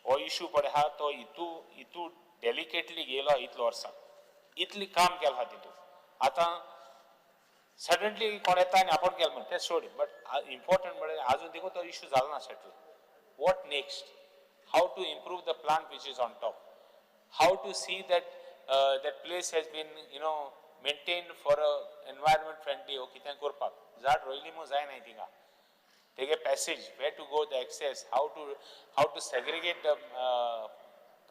हो इशू पड आहा तो इतू इतू डेलिकेटली गेलो, इतलो वर्सां इतली काम केलां आहा तितू. आतां सडनली कोण येता आनी आपोवन केलें म्हण तें सोड, बट इम्पॉर्टंट म्हळ्यार आजून देखून तो इशू जालो ना settle. What next? How to improve the plant which is on top, how to see that that place has been you know maintained for a environment friendly. हो कितें करपाक झाड रोयली म्हूण जायना थिंगा, तेगे passage, where to go, the access, how to segregate the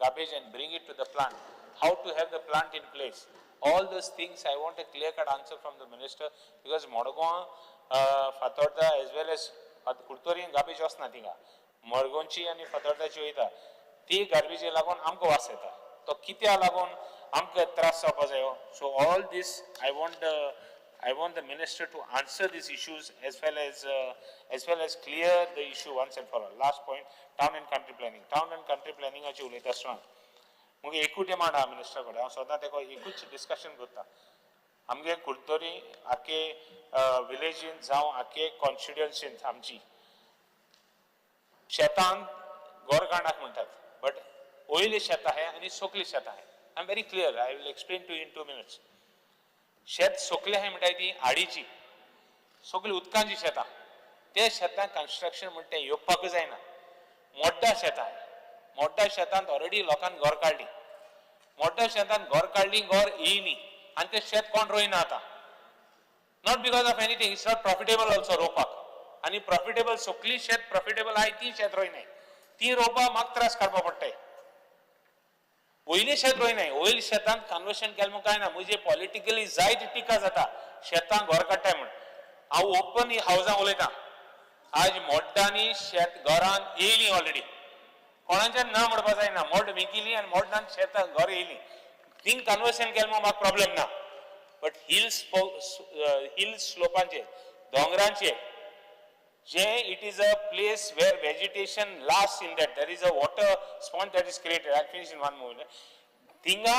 garbage and bring it to the plant, how to have the plant in place. All those things I want a clear cut answer from the minister, because Madgaon, Fatorda as well as कुर्तोरीन garbage वचना थिंगा, मडगांवची आनी फातोर्दाची वयता ती गार्बेजी लागून आमकां वास येता, तो कित्याक लागून आमकां त्रास जावपा जायो. So all this I want the minister to answer these issues as well as clear the issue once and for all. Last point, town and country planning. Town and country प्लॅनिंगाची उलयता आसतना मुगे एकूच डिमांड आहा मिनिस्टर कडेन, हांव सदां तेका एकूच डिस्कशन करता. आमगे कुर्तोरी आखे विलेजीन जावं आखे कॉन्स्टिट्युएन्सीन आमची शेतान गोरगांडाक म्हणटात, बट वयली शेतां आहाय आनी सोकली शेतां आहाय. I am very clear, I will explain to in 2 minutes. शेत सोकलें आहाय म्हणटाय ती आडीची सगळी उदकांची शेतां, ते शेतां कन्स्ट्रक्शन म्हणटा तें येवपाकूच जायना. मोड्डा शेतां, मोड्डा शेतांत ऑलरेडी लोकांक घर काडली, मोड्डा शेतांत घर काडली, घर येयली आनी तें शेत कोण रोयना आतां. Not because of anything, it's not profitable also रोवपाक. आनी प्रॉफिटेबल सगळीं शेत प्रॉफिटेबल आहाय ती शेत रोयनाय, ती रोवपाक म्हाका त्रास काडपा पडटाय. वयली शेत रोयनाय, वयली शेतांत कन्वर्शन केलें म्हूण कांय ना. म्हजे पॉलिटिकली जायती टिका जाता शेतां घर काडटाय म्हूण. हांव ओपन हावजां उलयतां, आज मोड्डांनी शेत घरान येयली ऑलरेडी, कोणाच्यान ना म्हणपा जायना. मोड विकिली आनी मोड्डान शेतां घर येयली, थिंग कन्वर्शन केलें म्हूण म्हाका प्रॉब्लेम ना. बट हिल स्लोपांचेर, दोंगरांचेर जे it is a place where vegetation last in that, there is a water sponge that is created. I finish in 1 moment. थिंगा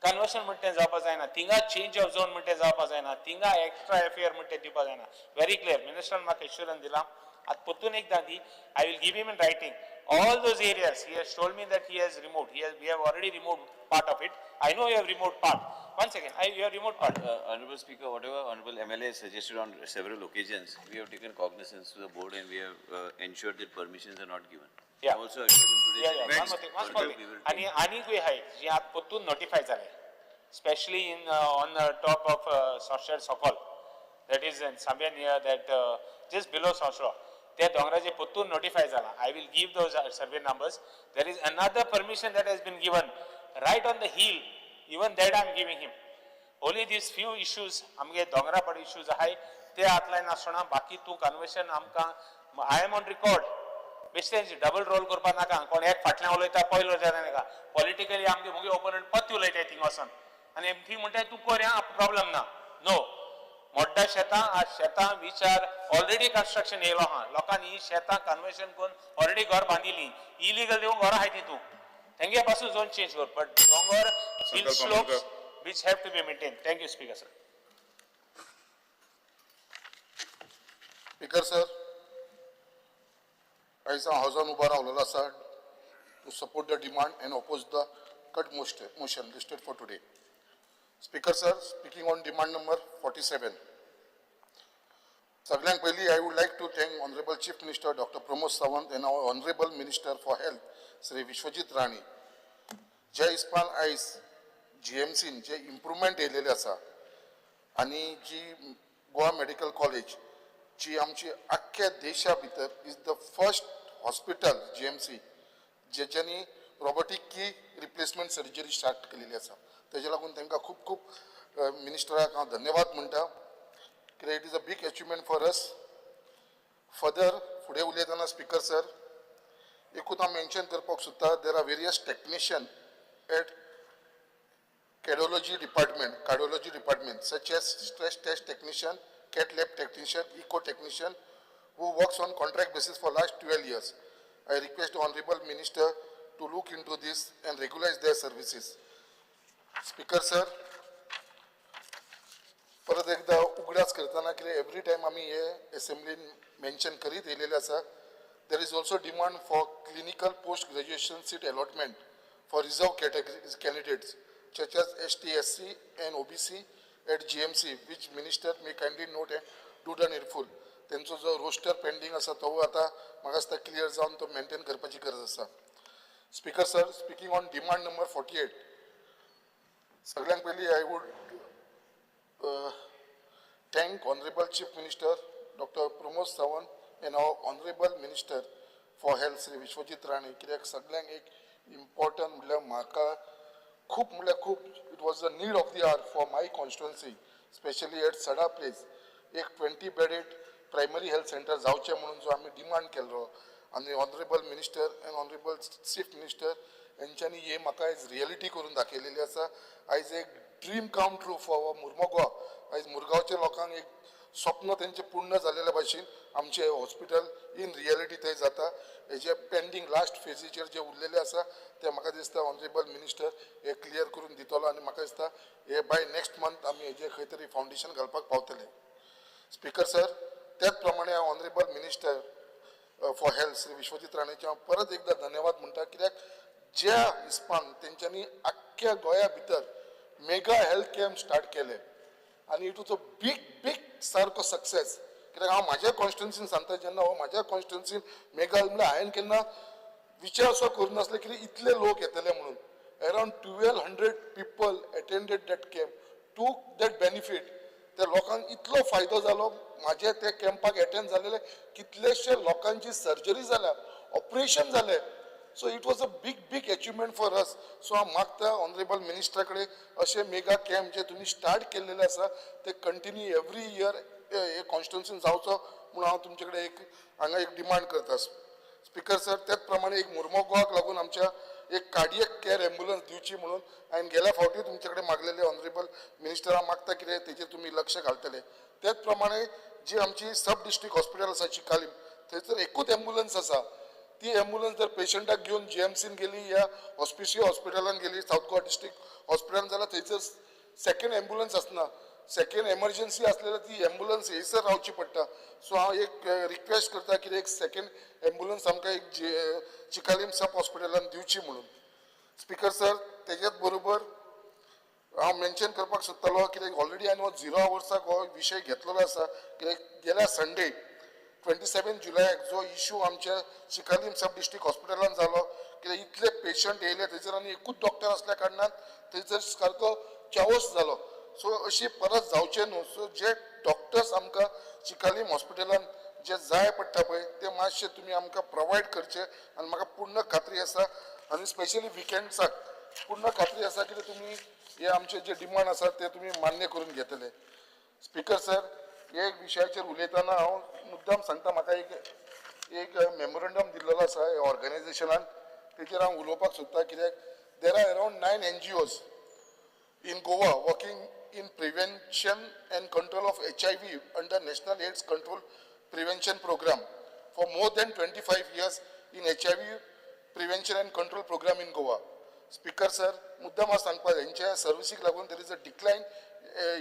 कन्वर्शन म्हणटा तें जावपा जायना, थिंगा चेंज ऑफ झोन म्हणटा तें जावपा जायना, थिंगा एक्स्ट्रा एफएआर म्हणटा तें दिवपा जायना. व्हेरी क्लियर मिनिस्टरान म्हाका एश्युरन्स दिला. आतां परतून एकदां दी, I will give him in writing all those areas. He has told me that he has removed, we have already removed part of it. I know you have removed part. One second, you have removed part. Honorable Speaker, whatever Honorable MLA has suggested on several occasions, we have taken cognizance to the board and we have ensured that permissions are not given. Yeah. I also assured him today. Yeah, yeah. One more thing, one small thing. आणि आनीकूय आहाय जी आतां परतून नोटिफाय जाले, specially in on top of Sanxer Sokol, that is in somewhere near that, just below Sanxer, त्या दोंगराचे परतून नोटिफाय जाला. I will give those survey numbers. There is another permission that has been given right on the hill, even that I am giving him. Only these few issues आमगे दोंगरा पड इश्यूज आहाय ते हातलायन आसतना, बाकी तूं कन्वर्शन आमकां I am on record. बेश्टें डबल रोल करपाक नाका, कोण एक फाटल्यान उलयता पयलो उलयता नाका. पॉलिटिकली आमगे मुगे ओपोनंट पत्ती उलयताय थिंग वचोन आनी ती म्हणटाय तूं कर प्रॉब्लम ना. नो, मोड्डा शेतां आज शेतां विचार ऑलरेडी कन्स्ट्रक्शन येयलो आहा, लोकांनी ही शेतां कन्वर्शन करून ऑलरेडी घर बांदिली, इलिगल दिवन घरां आहाय तितून, तेंगे पासून झोन चेंज कर. बट दोंगर hill slopes which have to be maintained. Thank you, Speaker sir. Speaker sir, आयज हांव हावजान उबो रावलेलो आसा to support the demand and oppose the cut motion listed for today. Speaker sir, speaking on demand number 47. सगळ्यांत पयलीं I would like to thank honourable chief minister doctor Pramod Sawant and our honourable minister for health Shri Vishwajit Rane. ज्या हिसपान आयज जीएमसीन जे इम्प्रुवमेंट येयलेले आसा आनी जी गोवा मेडिकल कॉलेज जी आमची आख्ख्या देशा भितर is the first hospital GMC जेच्यांनी robotic knee replacement surgery start केलेली आसा, तेजे लागून तांकां खूब खूब मिनिस्टराक हांव धन्यवाद म्हणटा. कित्याक it is a big achievement for us. Further फुडें उलयतना स्पीकर सर एकूच हांव मेन्शन करपाक सोदता, there are various technician at cardiology department such as stress test technician, cath lab technician, echo technician, who works on contract basis for last 12 years. I request the Honorable Minister to look into this and regularize their services. Speaker sir, परत एकदा उगडास करतना कितें एवरी टायम आमी हे एसेंब्लीन मेन्शन करीत येयलेले आसा. There is also demand for clinical post graduation seat allotment for reserve category candidates such as ST, SC and OBC at GMC, which minister may kindly note and do the needful. तेंचो जो रोस्टर पेंडींग आसा तो आतां म्हाका दिसता क्लियर जावन तो मेंटेन करपाची गरज आसा. Speaker sir, speaking on demand number 48, सगळ्यांत पयलीं I would thank Honorable Chief Minister Dr. Pramod Sawant and our Honorable Minister for Health Shri Vishwajit Rane, कित्याक सगळ्यांक एक इम्पॉर्टंट म्हणल्यार म्हाका खूब म्हणल्यार खूब it was the need of the hour for my constituency, specially at Sada place, एक 20 bedded primary health centre जावचें म्हणून जो आमी डिमांड केल्लो आनी Honorable Minister and Honorable Chief Minister हेंच्यांनी हे म्हाका आयज रियलिटी करून दाखयलेली आसा. आयज एक dream come true for Mormugao. आयज मुरगांवच्या लोकांक एक स्वप्न तेंचें पूर्ण जालेल्या भाशेन आमचें हॉस्पिटल इन रियलिटी थंय जाता. हेजे पेंडींग लास्ट फेजीचेर जे उरलेले आसा ते म्हाका दिसता ऑनरेबल मिनिस्टर हे क्लियर करून दितलो आनी म्हाका दिसता हे बाय नेक्स्ट मंथ आमी हेजे खंय तरी फावंडेशन घालपाक पावतले. स्पीकर सर, त्याच प्रमाणे हांव Honorable Minister for Health Shri Vishwajit राणेचे हांव परत एकदा धन्यवाद म्हणटा, कित्याक ज्या हिसपान तेंच्यांनी आख्ख्या गोंया भितर मेगा हेल्थ कॅम्प स्टार्ट केले आनी it was a big big सारको सक्सेस. कित्याक हांव म्हाज्या कॉन्स्टिट्युन्सीन सांगता, जेन्ना हो म्हाज्या कॉन्स्टिट्युन्सीन मेगा म्हणल्यार हांवें केन्ना विचार असो करूं नासले की इतले लोक येतले म्हणून. Around 1200 people attended that camp, took that benefit. त्या लोकांक इतलो फायदो जालो. म्हाजे त्या कॅम्पाक एटेंड जालेले कितलेशे लोकांची सर्जरी जाल्या, ऑपरेशन जाले. So it was a big big achievement for us. So हांव मागता ऑनरेबल मिनिस्टरा कडेन, अशे मेगा कॅम्प जे तुमी स्टार्ट केल्लेले आसा ते कंटिन्यू एवरी इयर हे कॉन्स्टिट्युन्सीन जावचो म्हणून हांव तुमचे कडेन एक हांगा एक डिमांड करता. स्पीकर सर, त्याच प्रमाणे एक मुर्मोगांवाक लागून आमच्या एक कार्डियक केअर एम्बुलन्स दिवची म्हणून हांवें गेल्या फावटी तुमचे कडेन मागलेले. ऑनरेबल मिनिस्टरा मागता कितें तेजेर तुमी लक्ष घालतले. त्याच प्रमाणे जी आमची सब डिस्ट्रिक्ट हॉस्पिटल आसा चिकालीम, थंयसर एकूच एम्बुलन्स आसा. ती एम्बुलन्स जर पेशंटाक घेवन जीएमसीन गेली या हॉस्पिसियो हॉस्पिटलान गेली, सावथ गोवा डिस्ट्रिक्ट हॉस्पिटलान, जाल्यार थंयसर सेकंड एम्बुलन्स आसना. सेकंड एमर्जन्सी आसलेल्यार ती एम्बुलन्स थंयसर रावची पडटा. सो हांव एक रिक्वेस्ट करता की एक सेकंड एम्बुलन्स आमकां एक चिकालीम सब हॉस्पिटलान दिवची म्हणून. स्पीकर सर, तेज्याच बरोबर हांव मेन्शन करपाक सोदतालो, कित्याक ऑलरेडी हांवें हो झिरो आवर्साक हो विशय घेतलेलो आसा, कित्याक गेल्या संडे 27 जुलयाक जो इशू आमच्या चिकालीम सब डिस्ट्रिक्ट हॉस्पिटलान जालो, कित्याक इतले पेशंट येयले थंयसर आनी एकूच डॉक्टर आसल्या कारणान थंयसर सारको चावस जालो. सो अशी परत जावचें न्हू, सो जे डॉक्टर्स आमकां चिकालीम हॉस्पिटलान जे जाय पडटा पळय ते मातशे तुमी आमकां प्रोवायड करचे आनी म्हाका पूर्ण खात्री आसा आनी स्पेशली विकेंड्साक पूर्ण खात्री आसा की तुमी हे आमचे जे डिमांड आसा ते तुमी मान्य करून घेतले. स्पीकर सर, हे एक विशयाचेर उलयतना हांव मुद्दाम सांगता, म्हाका एक एक मेमोरंडम दिल्लेलो आसा ऑर्गनायझेशनान, तेचेर हांव उलोवपाक सोदता, कित्याक there are around nine NGOs in Goa working in prevention and control of HIV under National AIDS Control Prevention Program for more than 25 years in HIV prevention and control program in Goa. Speaker sir, मुद्दाम हांव सांगपाक हेंच्या सर्विसीक लागून there is a decline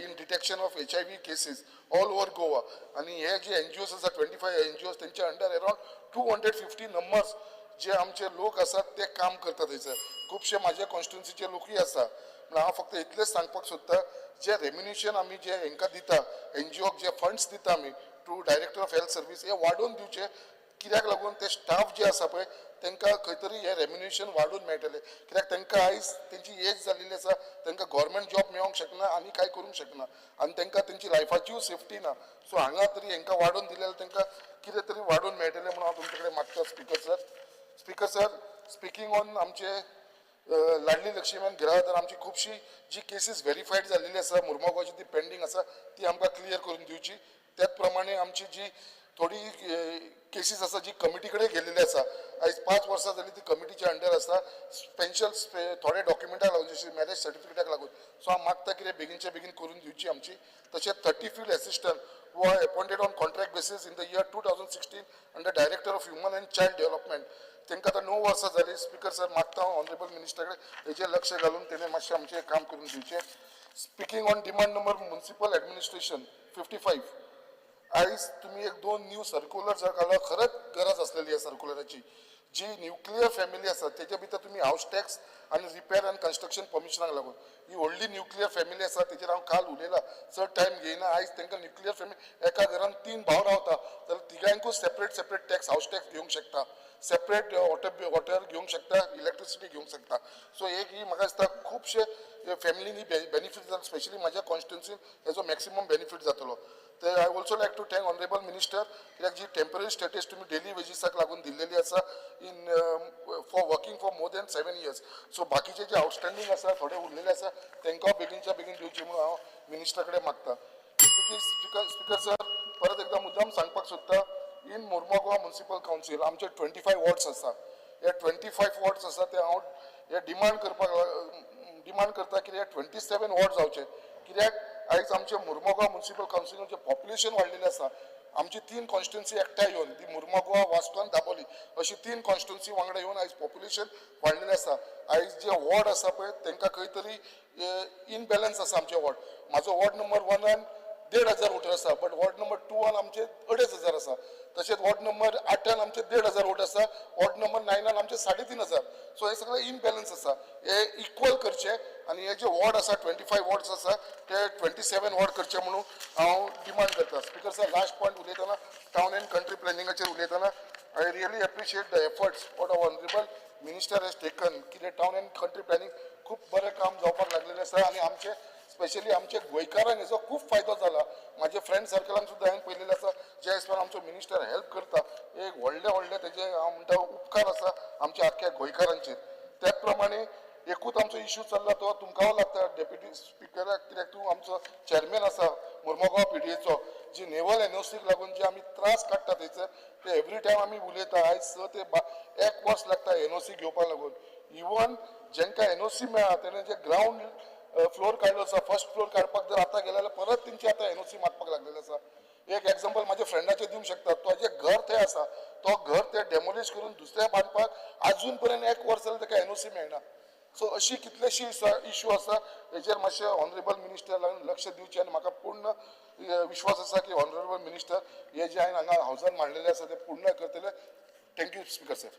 in detection of HIV cases all over Goa. आनी हे जे एनजीओस आसा, 25 एनजीओस, तेंच्या under around 250 numbers जे आमचे लोक आसात ते काम करतात. थंयसर खुबशे म्हाज्या कॉन्स्टिट्युन्सीचे लोकूय आसा. पूण हांव फक्त इतलेंच सांगपाक सोदता, जे रेम्युनरेशन आमी जे हेंकां दिता, एनजीओक जे फंड्स दिता आमी to Director of Health Service, हे वाडोवन दिवचे, कित्याक लागून ते स्टाफ जे आसा पळय तांकां खंय तरी हे रेम्युनरेशन वाडोवन मेळटलें, कित्याक तांकां आयज तेंची एज जाल्लेली आसा, तांकां गव्हर्मेंट जॉब मेळोंक शकना आनी कांय करूंक शकना आनी तांकां तेंची लायफाचीय सेफ्टी ना. सो हांगा तरी हांकां वाडोवन दिले जाल्यार तांकां कितें तरी वाडोवन मेळटलें म्हणून हांव तुमचे कडेन मागता. Speaker sir, Speaker sir, speaking on आमचे लाडली लक्ष्मी गृह, आमची खुबशी जी केसीस व्हेरीफायड जाल्लेली आसा मुर्मोगांवची, ती पेंडींग आसा, ती आमकां क्लियर करून दिवची. त्याच प्रमाणे आमची जी थोडी केसीस आसा जी कमिटी कडेन गेल्लेली आसा. आयज 5 वर्सां जाली ती कमिटीच्या अंडर आसा. स्पेशल थोडे डॉक्युमेंटाक लागून, जशें मॅरेज सर्टिफिकेटाक लागून. सो हांव मागता कितें बेगीनच्या बेगीन करून दिवची आमची. तशेंच 30 field assistant who are appointed on contract basis in the year 2016 under Director of Human and Child Development. तांकां आतां 9 वर्सां जालीं. स्पीकर सर, मागता हांव ऑनरेबल मिनिस्टर कडेन हेजेर लक्ष घालून तेणें मातशें आमचें काम करून दिवचें. Speaking on demand number municipal administration 55, आयज तुमी एक 2 न्यू सर्कुलर जर घालो, खरंच गरज आसलेली ह्या सर्कुलराची. जी न्युक्लियर फॅमिली आसा तेच्या भितर तुमी हावस टॅक्स आनी रिपेर आनी कन्स्ट्रक्शन परमिशनाक लागून ही व्हडली न्युक्लियर फॅमिली आसा तेचेर हांव काल उलयलां, चड टायम घेयना. आयज तांकां न्युक्लियर फॅमिली एका घरान 3 भाव रावता जाल्यार तिगांकूच separate separate tax, house tax घेवंक शकता, सेपरेट वॉटर घेवंक शकता, इलेक्ट्रिसिटी घेवंक शकता. सो एक ही म्हाका दिसता खुबशे फॅमिलींनी बेनिफीट जाता, स्पेशली म्हाज्या कॉन्स्टिट्युन्सीन हेजो मॅक्सिमम बेनिफीट जातलो. ते I also like to thank honourable minister, कित्याक जी टेंपररी स्टेटस तुमी डेली वेजीसाक लागून दिल्लेली आसा in for working for more than 7 years. So बाकीचे जे आउटस्टँडींग आसा, थोडे उरलेले आसा, तांकां बेगीनच्या बेगीन दिवचे म्हणून हांव मिनिस्टर कडेन मागता. स्पीकर सर, परत एकदां मुद्दाम सांगपाक सोदता, इन मुर्मुगांव म्युनिसिपल कावन्सील आमचे 25 वॉर्ड्स आसा. हे 25 वॉर्ड्स आसा ते हांव हे डिमांड करपाक डिमांड करता की हे 27 वॉर्ड जावचे, कित्याक आयज आमचे मुर्मुगांव म्युनिसिपल कावन्सिलाचें पॉप्युलेशन वाडलेलें आसा. आमची 3 कॉन्स्टिट्युन्सी एकठांय येवन, ती मुर्मुगांव, वास्को आनी दाबोली अशी 3 कॉन्स्टिट्युन्सी वांगडा येवन आयज पॉप्युलेशन वाडलेलें आसा. आयज जे वॉर्ड आसा पळय तांकां खंय तरी इनबॅलन्स आसा. आमचे वॉर्ड, म्हाजो वॉर्ड नंबर 1 1,500 वोटर आसा, बट वॉर्ड नंबर 2 आमचे 2,500 आसा. तशेंच वॉर्ड नंबर 8 आमचे 1,500 वोट आसा, वॉर्ड नंबर 9 आमचे 3,500. सो हे सगळे इनबॅलन्स आसा, हे इक्वल करचे आनी हे जे वॉर्ड आसा 25 वॉर्ड्स आसा ते 27 वॉर्ड करचे म्हणून हांव डिमांड करता. स्पीकर सर, लास्ट पॉयंट उलयतना टावन अँड कंट्री प्लॅनिंगाचेर उलयतना I really appreciate the efforts what our honourable minister has taken. कितें टावन अँड कंट्री प्लॅनिंग खूब बरें काम जावपाक लागलेलें आसा आनी आमचे स्पेशली आमचे गोंयकारांक हेजो खूब फायदो जाला. म्हाजे फ्रेंड सर्कलान सुद्दां हांवें पळयलेलें आसा, जे हिसपान आमचो मिनिस्टर हेल्प करता, एक व्हडले व्हडले तेजे हांव म्हणटा उपकार आसा आमच्या आख्ख्या गोंयकारांचेर. त्याच प्रमाणे एकूच आमचो इशू चल्ला तो तुमकां लागता डेप्युटी स्पिकराक, कित्याक तूं आमचो चॅरमॅन आसा मुर्मुगांव पीडीएचो. जी नेवल एनओसीक लागून जे आमी त्रास काडटा थंयसर ते एवरी टायम आमी उलयता. आयज स ते 1 वर्स लागता एनओसी घेवपाक लागून. इवन जेंकां एनओसी मेळ्ळा तेणें जे ग्रावंड फ्लोर काडलो आसा, फर्स्ट फ्लोर काडपाक जर आतां गेले जाल्यार परत तेंची आतां एनओसी मागपाक लागलेले आसा. एक एग्जाम्पल म्हाज्या फ्रेंडाचें दिवंक शकता, तो जें घर थंय आसा तो घर ते डेमोलिश करून दुसऱ्या बांदपाक आजून पर्यंत 1 वर्स जालें ताका एनओसी मेळना. सो अशी कितलेशी इशू आसा, हेजेर मातशें ऑनरेबल मिनिस्टरान लक्ष दिवचें आनी म्हाका पूर्ण विश्वास आसा की ऑनरेबल मिनिस्टर हे जे हांवें हांगा हावजान मांडलेले आसा ते पूर्ण करतले. Thank you speaker sir.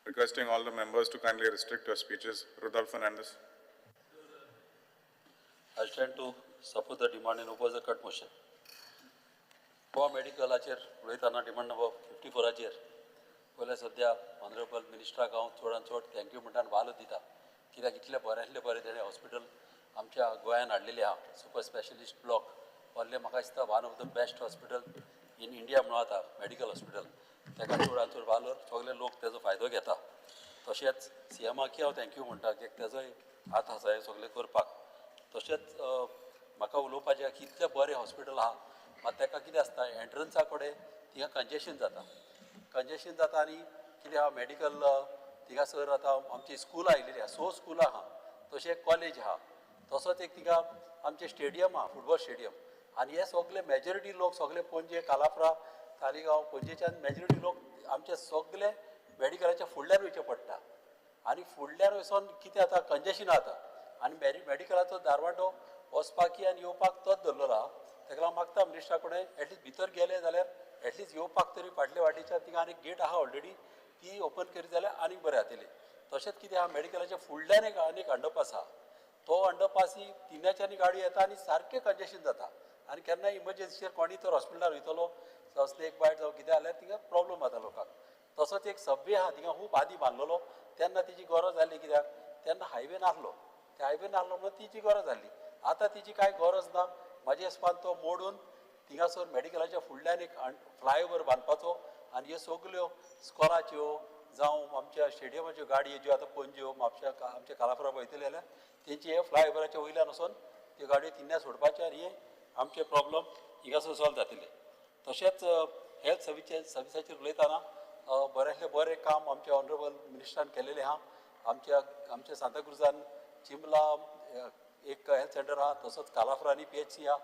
Requesting all the members to kindly restrict your speeches. Rudolph Fernandez. I stand to support the demand and oppose the cut motion. Goa मेडिकलाचेर उलयतना डिमांड नंबर 54 पयले सद्या ऑनरेबल मिनिस्टराक हांव चडान चड thank you म्हणटा आनी वालो दिता, कित्याक इतलें बऱ्यांतलें बरें तेणें हॉस्पिटल आमच्या गोंयान हाडलेलें आहा. सुपर स्पेशलिस्ट ब्लॉक व्हडलें म्हाका दिसता one of the best hospital in India म्हणून आतां मेडिकल हॉस्पिटल, ताका चडान चड वालोर सगळे लोक तेजो फायदो घेता. तशेंच सीएमाकय हांव thank you म्हणटा कित्याक तेजोय हात आसा हें सगळें करपाक. तशेंच म्हाका उलोवपाचें की इतलें बरें हॉस्पिटल आहा, मात ताका कितें आसता एंट्रन्सा कडेन थिंगा कंजेशन जाता, कंजेशन जाता आनी कितें आहा मेडिकल थिंगासर आतां आमची स्कुलां आयलेलीं आहा, 6 स्कुलां आहा, तशें कॉलेज आहा, तसोच एक थिंगा आमचें स्टेडियम आहा, फुटबॉल स्टेडियम. आनी हे सगळे मेजॉरिटी लोक सगळे पणजे, कालाप्रा, तालिगांव, पणजेच्यान मेजॉरिटी लोक आमचे सगळे मेडिकलाच्या फुडल्यान वयचें पडटा आनी फुडल्यान वचोन कितें जाता कंजेशन जाता आनी मेडिकलाचो दारवाटो वचपाकी आनी येवपाक तोच धरलेलो आहा. ताका लागून मागता मिनिस्टरा कडेन एटलिस्ट भितर गेले जाल्यार एटलिस्ट येवपाक तरी फाटले वाटेच्यान थिंगा आनी गेट आहा ऑलरेडी, ती ओपन करीत जाल्यार आनीक बरें जातलें. तशेंच कितें आहा मेडिकलाच्या फुडल्यान एक आनीक अंडरपास आहा, तो अंडरपासी तिन्याच्यानी गाडी येता आनी सारकें कंजेशन जाता आनी केन्नाय इमर्जन्सीचेर कोणीय तर हॉस्पिटलार वयतलो जावं स्नेक बायट जावं कितें जाल्यार थिंगा प्रॉब्लम जाता लोकांक. तसोच एक सबवे आहा थिंगा खूब आदीं बांदलेलो तेन्ना तिची गरज जाली, कित्याक तेन्ना हायवे नासलो, ते हायवे नासलो म्हणून तिची गरज जाली. आतां तिची कांय गरज ना. म्हाज्या हिसपान तो मोडून थिंगासर मेडिकलाच्या फुडल्यान एक फ्लायओवर बांदपाचो आनी ह्यो सगल्यो स्कॉलाच्यो जावं आमच्या स्टेडियमाच्यो गाडयो ज्यो आतां पणज्यो, म्हापश्या, आमच्या कालापुरा वयतले जाल्यार तेंची हे फ्लायओवराच्या वयल्यान वचोन त्यो गाडयो थिंगा सोडपाच्यो आनी हे आमचे प्रॉब्लम हिंगासर सॉल्व जातले. तशेंच हेल्थ सर्विसाचेर उलयतना बऱ्यांतलें बरें काम आमच्या ऑनरेबल मिनिस्टरान केलेलें आहा. आमच्या आमच्या सांताक्रुजान चिंबला एक हेल्थ सेंटर आहा, तसोच कालाफरांनी PHC आहा,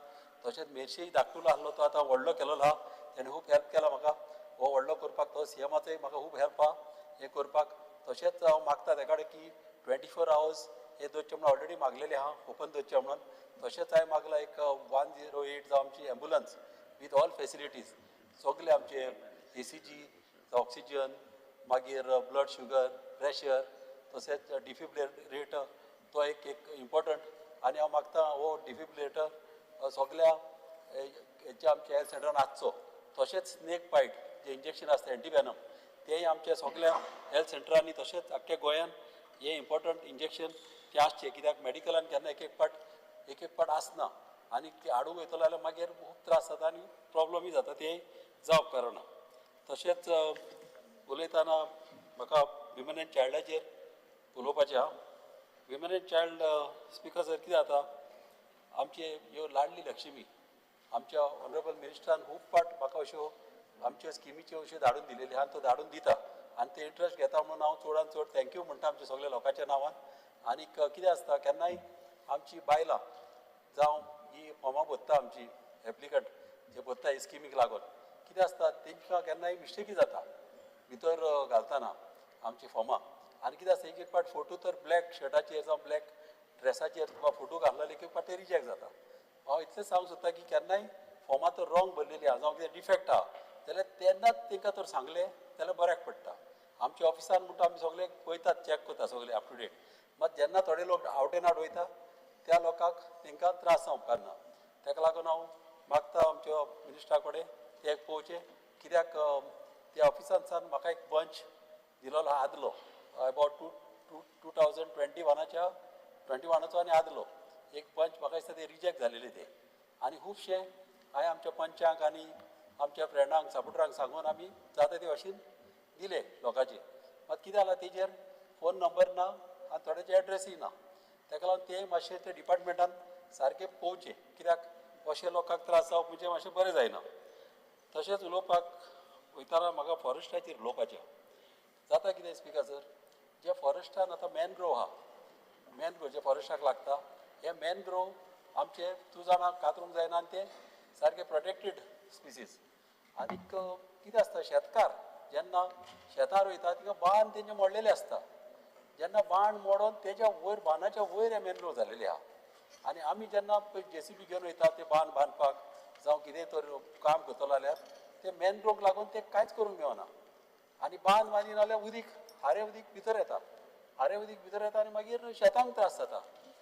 तशेंच मेरशेय धाकटुलो आसलो तो आतां व्हडलो केलेलो आहा, तेणें खूब हेल्प केला म्हाका हो व्हडलो करपाक. तो CMाचोय म्हाका खूब हेल्प आहा हें करपाक. तशेंच हांव मागता तेका कडेन की 24 आवर्स हे दवरचे म्हणून ऑलरेडी मागलेले आहा, ओपन दवरचे म्हणून. तशेंच हांवें मागला एक 108 जावं आमची एम्बुलन्स वीथ ऑल फेसिलिटीज, सगळे आमचे ECG, oxygen, मागीर ब्लड शुगर, प्रेशर, तशेंच डिफिब्रिलेटर तो एक एक इम्पॉर्टंट. आनी हांव मागता हो डिफिब्रिलेटर सगळ्या हेच्या आमच्या हेल्थ सेंटरान आसचो. तशेंच स्नेक बायट जे इंजेक्शन आसता एंटीवेनम तेंय आमच्या सगळ्या हेल्थ सेंटरांनी तशेंच आख्ख्या गोंयान हें इम्पॉर्टंट इंजेक्शन तें आसचें, कित्याक मेडिकलान केन्ना एक एक पाट आसना आनी ते हाडूंक वयतलो जाल्यार मागीर खूब त्रास जाता आनी प्रोब्लमूय जाता, तें जावप कारणां. तशेंच उलयतना म्हाका विमन एंड चायल्डाचेर उलोवपाचें आहा. Women and child speaker sir कितें जाता, आमचे ह्यो लाडली लक्ष्मी आमच्या ऑनरेबल मिनिस्टरान खूब पाट म्हाका अश्यो आमच्यो स्किमीच्यो अश्यो धाडून दिलेल्यो आनी तो धाडून दिता आनी ते इंट्रस्ट घेता म्हणून हांव चडान चड thank you म्हणटा आमच्या सगळ्या लोकांच्या नांवान. आनीक कितें आसता, केन्नाय आमची बायलां जावं ही फॉर्मां भरता आमची एप्लिकंट जे भरता ही स्किमीक लागून कितें आसता तेंकां केन्नाय मिस्टेकी जाता भितर घालतना आमची फॉर्मां. आनी कितें आसता एक एक पाट फोटो तर ब्लॅक शर्टाचेर जावं ब्लॅक ड्रेसाचेर तुका फोटो घातलो एक एक पाट ते रिजेक्ट जाता. हांव इतलें सांगूंक सोदता की केन्नाय फॉर्मां तर रॉंग भरलेली आहा जावं कितें डिफेक्ट आहा जाल्यार तेन्नाच तांकां तर सांगलें जाल्यार बऱ्याक पडटा. आमच्या ऑफिसान म्हणटा आमी सगळे वयतात चॅक करता सगळे अप टू डेट, मात जेन्ना थोडे लोक आवट एंड आवट वयता त्या लोकांक तांकां त्रास जावंक उपकारना. ताका लागून हांव मागता आमच्या मिनिस्टरा कडेन ते एक पळोवचें, कित्याक त्या ऑफिसान म्हाका एक बंच दिलोलो आहा आदलो अबावट 2021 21वाचो आनी आदलो एक पंच म्हाका दिसता ते रिजेक्ट जालेले ते. आनी खुबशे हांवें आमच्या पंचांक आनी आमच्या फ्रेंडांक सपोर्टरांक सांगून आमी जाता ते भाशेन दिले लोकांचे. मात कितें जालां तेजेर फोन नंबर ना आनी थोड्याचे एड्रेसूय ना, ताका लागून ते मातशें ते डिपार्टमेंटान सारकें पळोवचें, कित्याक अशें लोकांक त्रास जावप म्हणजे मातशें बरें जायना. तशेंच उलोवपाक वयतना म्हाका फॉरेस्टाचेर उलोवपाचें जाता. कितें स्पिकर सर, जे फॉरेस्टान आतां मॅनग्रोव आहा, मॅनग्रोव जे फॉरेस्टाक लागता हे मॅनग्रोव आमचे तूं जाणा कातरूंक जायना आनी ते सारके प्रोटेक्टेड स्पिसीस. आनीक कितें आसता शेतकार जेन्ना शेतार वयता तिका बांद तेंचे मोडलेले आसता, जेन्ना बांद मोडोन तेज्या वयर बांदाच्या वयर हे मॅनग्रोव जालेले आहा. आनी आमी जेन्ना पळय JCB घेवन वयता ते बांद बांदपाक जावं कितें तर काम करतलो जाल्यार ते मॅनग्रोवक लागून ते कांयच करूंक मेळना. आनी बांद बांदिना जाल्यार उदीक हारे उदीक भितर येता, हारे उदीक भितर येता आनी मागीर शेतांक त्रास जाता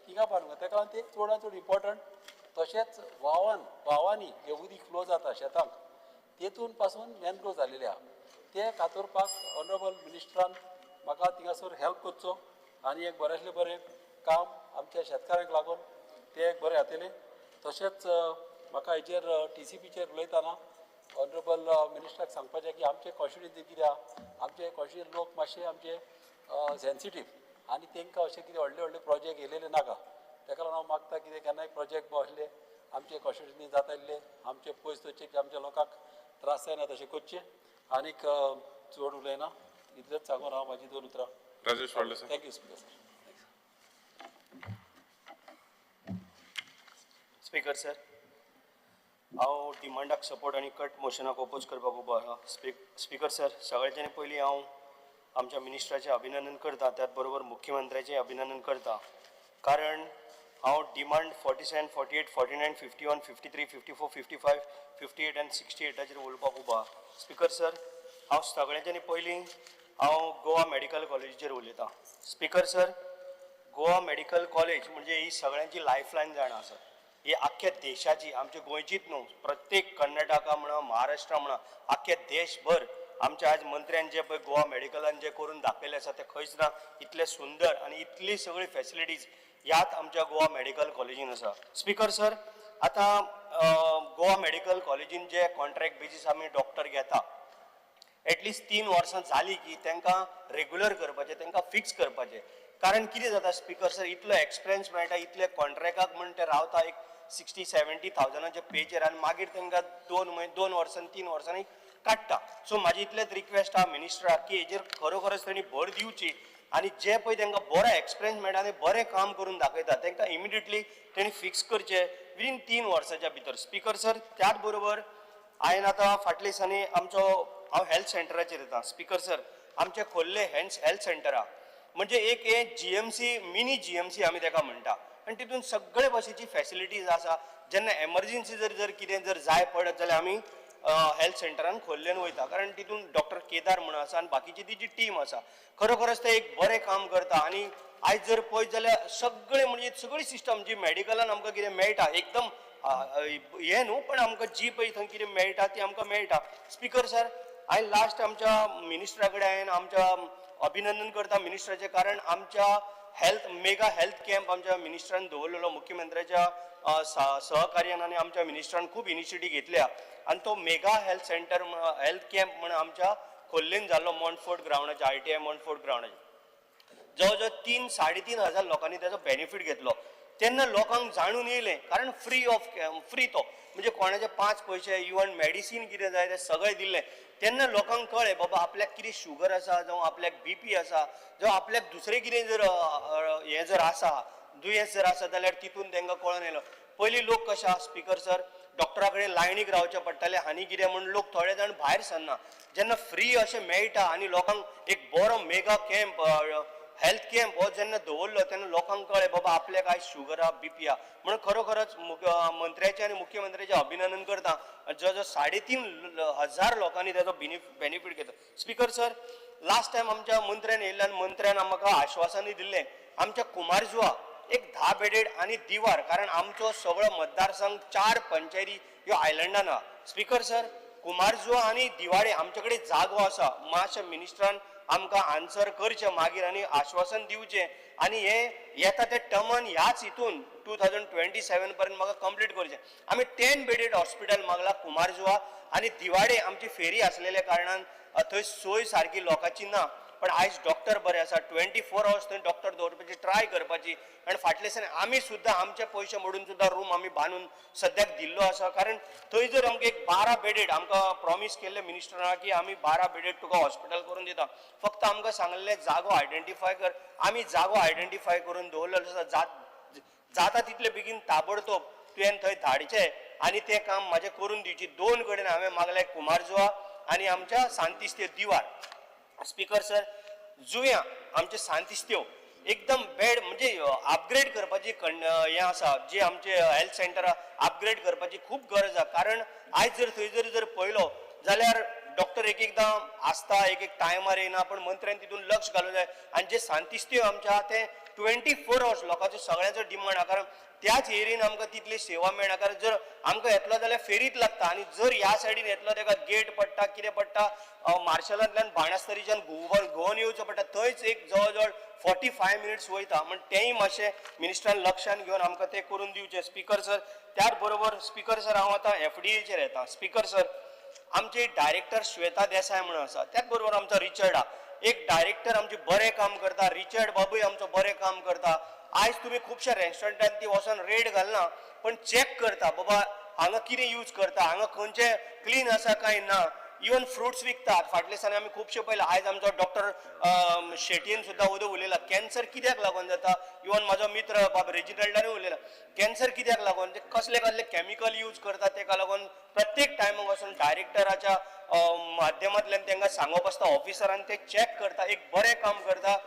थिंगा बांदूंक. ताका लागून ते चडान चड इम्पॉर्टंट. तशेंच व्हांवांनी जे उदीक फ्लो जाता शेतांक तेतून पासून मॅनग्रोव जालेले आहा, ते कातरपाक ऑनरेबल मिनिस्टरान म्हाका थिंगासर हेल्प करचो आनी एक बरेंतलें बरें काम आमच्या शेतकारांक लागून तें एक बरें जातलें. तशेंच म्हाका हेजेर TCPचेर उलयतना ऑनरेबल मिनिस्टराक सांगपाचें की आमचे कॉन्स्टिट्युएन्सी कितें आहा, आमचे कॉन्स्टिट्युएन्सी लोक मातशे आमचे सेन्सिटीव आनी तांकां अशें कितें व्हडले व्हडले प्रोजेक्ट येयलेले नाका. ताका लागून हांव मागता कितें केन्नाय प्रोजेक्ट आसले आमचे कॉन्स्टिट्युएन्सी जाता इल्ले आमचे पयस वचचे की आमच्या लोकांक त्रास जायना तशें करचें. आनीक चड उलयना, इतलेंच सांगून हांव म्हाजी दोन उतरां. Rajesh Faldesai. Thank you speaker sir. Speaker sir, हांव डिमांडाक सपोर्ट आनी कट मोशनाक ओपोज करपाक उबो आसा. स्पिकर सर, सगळ्याच्यानी पयलीं हांव आमच्या मिनिस्टराचें अभिनंदन करता, त्याच बरोबर मुख्यमंत्र्याचें अभिनंदन करता, कारण हांव डिमांड 47, 48, 49, 51, 53, 54, 55, 58 आनी 68 उलोवपाक उबो आसा. स्पिकर सर, हांव सगळ्यांच्यानी पयलीं हांव गोवा मेडिकल कॉलेजीचेर उलयतां. Speaker sir, Goa medical college म्हणजे ही सगळ्यांची लायफलायन जाणा आसा. ही आख्ख्या देशाची, आमच्या गोंयचीच न्हू, प्रत्येक कर्नाटका म्हणा, महाराष्ट्रा म्हणा, आख्ख्या देशभर आमच्या आज मंत्र्यान जे पळय गोवा मेडिकलान जे करून दाखयलें आसा तें खंयच ना. इतलें सुंदर आनी इतली सगळी फेसिलिटीज ह्याच आमच्या गोवा मेडिकल कॉलेजीन आसा. स्पिकर सर, आतां गोवा मेडिकल कॉलेजीन जे कॉन्ट्रॅक्ट बेजीस आमी डॉक्टर घेता, एटलिस्ट 3 वर्सां जालीं की तांकां रेगुलर करपाचें, तांकां फिक्स करपाचें. कारण कितें जाता स्पिकर सर, इतलो एक्सपिरियन्स मेळटा, इतले कॉन्ट्रॅक्टाक म्हण ते रावता, एक 60-70 थावजंडाच्या पेचेर आनी मागीर तांकां 2 म्हयने 2 वर्सांनी 3 वर्सांनी काडटा. सो म्हाजी इतलेच रिक्वेस्ट आहा मिनिस्टराक की हेजेर खरोखरच तेणी भर दिवची आनी जे पळय तांकां बरो एक्सपिरियन्स मेळटा आनी बरें काम करून दाखयता तांकां इमिडिएटली तेणी फिक्स करचें विदीन 3 वर्साच्या भितर. स्पीकर सर, त्याच बरोबर हांवें आतां फाटल्या दिसांनी आमचो हांव हेल्थ सेंटराचेर येता. स्पीकर सर, आमचे खोर्ले हेल्थ सेंटर आहा, म्हणजे एक हे GMC मिनी GMC आमी ताका म्हणटा आनी तितून सगळे भाशेची फॅसिलिटीज आसा. जेन्ना एमर्जन्सी जर जर कितें जर जाय पडत जाल्यार आमी हेल्थ सेंटरान खोर्लेन वयता, कारण तितून डॉक्टर केदार म्हणून आसा आनी बाकीची ती जी टीम आसा खरोखरच ते एक बरें काम करता. आनी आयज जर पळयत जाल्यार सगळें म्हणजे सगळी सिस्टम जी मेडिकलान आमकां कितें मेळटा एकदम हें न्हू, पण आमकां जी पळय थंय कितें मेळटा ती आमकां मेळटा. स्पीकर सर, हांवें लास्ट आमच्या मिनिस्टरा कडेन हांवें आमच्या अभिनंदन करता मिनिस्टराचें, कारण आमच्या हेल्थ मेगा हेल्थ कॅम्प आमच्या मिनिस्टरान दवरलेलो, मुख्यमंत्र्याच्या सहकार्यान आनी आमच्या मिनिस्टरान खूब इनिशिएटीव घेतल्या आनी तो mega health centre health camp म्हण आमच्या खोर्लेन जाल्लो मॉन्टफोर्ट ग्रावंडाचेर, RTI Montfort ग्रावंडाचेर जवळ जवळ 3-3.5 हजार लोकांनी ताजो बेनिफीट घेतलो. तेन्ना लोकांक जाणून येयलें, कारण फ्री ऑफ फ्री तो म्हणजे कोणाचे 5 पयशे इवन मेडिसीन कितें जाय तें सगळें दिल्लें. तेन्ना लोकांक कळ्ळें बाबा आपल्याक कितें शुगर आसा जावं आपल्याक BP आसा जावं आपल्याक दुसरें कितें जर हें जर आसा दुयेंस जर आसा जाल्यार तितून तांकां कळोन येयलो. पयलीं लोक कशें आसा स्पीकर सर, डॉक्टरा कडेन लायनीक रावचें पडटालें आनी कितें म्हूण लोक थोडे जाण भायर सरना. जेन्ना फ्री अशें मेळटा आनी लोकांक एक बरो मेगा कॅम्प हेल्थ कॅम्प हो जेन्ना दवरलो तेन्ना लोकांक कळ्ळें बाबा आपल्याक आयज शुगर आहा BP आहा. म्हणून खरोखरच मंत्र्याचें आनी मुख्यमंत्र्याचें अभिनंदन करता, जवळ जवळ 3.5 हजार लोकांनी ताजो बेनिफीट घेतलो. स्पीकर सर, लास्ट टायम आमच्या मंत्र्यान येयल्ले आनी मंत्र्यान आमकां आश्वासनूय दिल्लें आमच्या कुमारजुआ एक 10 बेडेड आनी दिवार, कारण आमचो सगळो मतदारसंघ 4 पंचायती ह्यो आयलंडान आहा. स्पीकर सर, कुमारजुआ आनी दिवाडे आमचे कडेन जागो आसा, मातशें मिनिस्टरान आमकां आन्सर करचें मागीर आनी आश्वासन दिवचें आनी हें येता ते टर्मान ह्याच हितून 2027 पर्यंत म्हाका कंप्लीट करचें. आमी 10 बेडेड हॉस्पिटल मागला कुमारजुआ आनी दिवाडे आमची फेरी आसलेल्या कारणान थंय सोय सारकी लोकांची ना, पण आयज डॉक्टर बरे आसा, 24 आवर्स थंय डॉक्टर दवरपाची ट्राय करपाची. आनी फाटल्या दिसांनी आमी सुद्दां आमचे पयशे मोडून सुद्दां रूम आमी बांदून सद्याक दिल्लो आसा, कारण थंय जर आमकां एक 12 बेडेड आमकां प्रॉमीस केल्लें मिनिस्टरान की आमी 12 बेडेड तुका हॉस्पिटल करून दिता, फक्त आमकां सांगलें जागो आयडेंटिफाय कर, आमी जागो आयडेंटिफाय करून दवरलेलो आसा, जाता तितले बेगीन ताबडतोब तुवें थंय धाडचें आनी तें काम म्हाजें करून दिवची. 2 कडेन हांवें मागलें, कुमारजुआ आनी आमच्या सांतिस्तेव दिवार. स्पीकर सर, जुंया आमचे सांतिस्तेव एकदम बेड म्हणजे अपग्रेड करपाची हें आसा, जे आमचे हेल्थ सेंटर अपग्रेड करपाची खूब गरज आसा, कारण आयज जर थंय जर जर पळयलो जाल्यार डॉक्टर एक एकदां आसता, एक एक टायमार येयना, पण मंत्र्यान तितून लक्ष घालूंक जाय. आनी जे सांतिस्तेव आमचे आहा ते 24 आवर्स लोकांचो सगळ्यांचो डिमांड आहा, कारण त्याच एरियेन आमकां तितली सेवा मेळना, कारण जर आमकां येतलो जाल्यार फेरीत लागता आनी जर ह्या सायडीन येतलो ताका गेट पडटा कितें पडटा, मार्शलांतल्यान बाणस्तारीच्यान घुंवन येवचें पडटा, थंयच एक जवळ जवळ 45 मिनिट्स वयता. म्हण तेंय मातशें मिनिस्टरान लक्षान घेवन आमकां तें करून दिवचें. स्पीकर सर, त्याच बरोबर स्पीकर सर हांव आतां FDA चेर येता. स्पीकर सर, आमचे डायरेक्टर श्वेता देसाय म्हणून आसा, त्याच बरोबर आमचो रिचर्ड आहा, एक डायरेक्टर आमचे बरें काम करता, रिचर्ड बाबूय आमचो बरें काम करता. आयज तुमी खुबश्या रेस्टॉरंटान ती वचोन रेड घालना, पण चॅक करता बाबा हांगा कितें यूज करता, हांगा खंयचें क्लीन आसा काय ना. इवन फ्रुट्स विकतात, फाटल्या दिसांनी आमी खुबशे पळयला. आयज आमचो डॉक्टर शेटयेन सुद्दां उदक उलयला, कॅन्सर कित्याक लागून जाता, इवन म्हाजो मित्र बाब रेजिनल्डानूय उलयला, कॅन्सर कित्याक लागून, ते कसले कसले कॅमिकल यूज करता, तेका लागून प्रत्येक टायमाक वचून डायरेक्टराच्या माध्यमांतल्यान तांकां सांगप आसता, ऑफिसरान ते चॅक करता, एक बरें काम करता.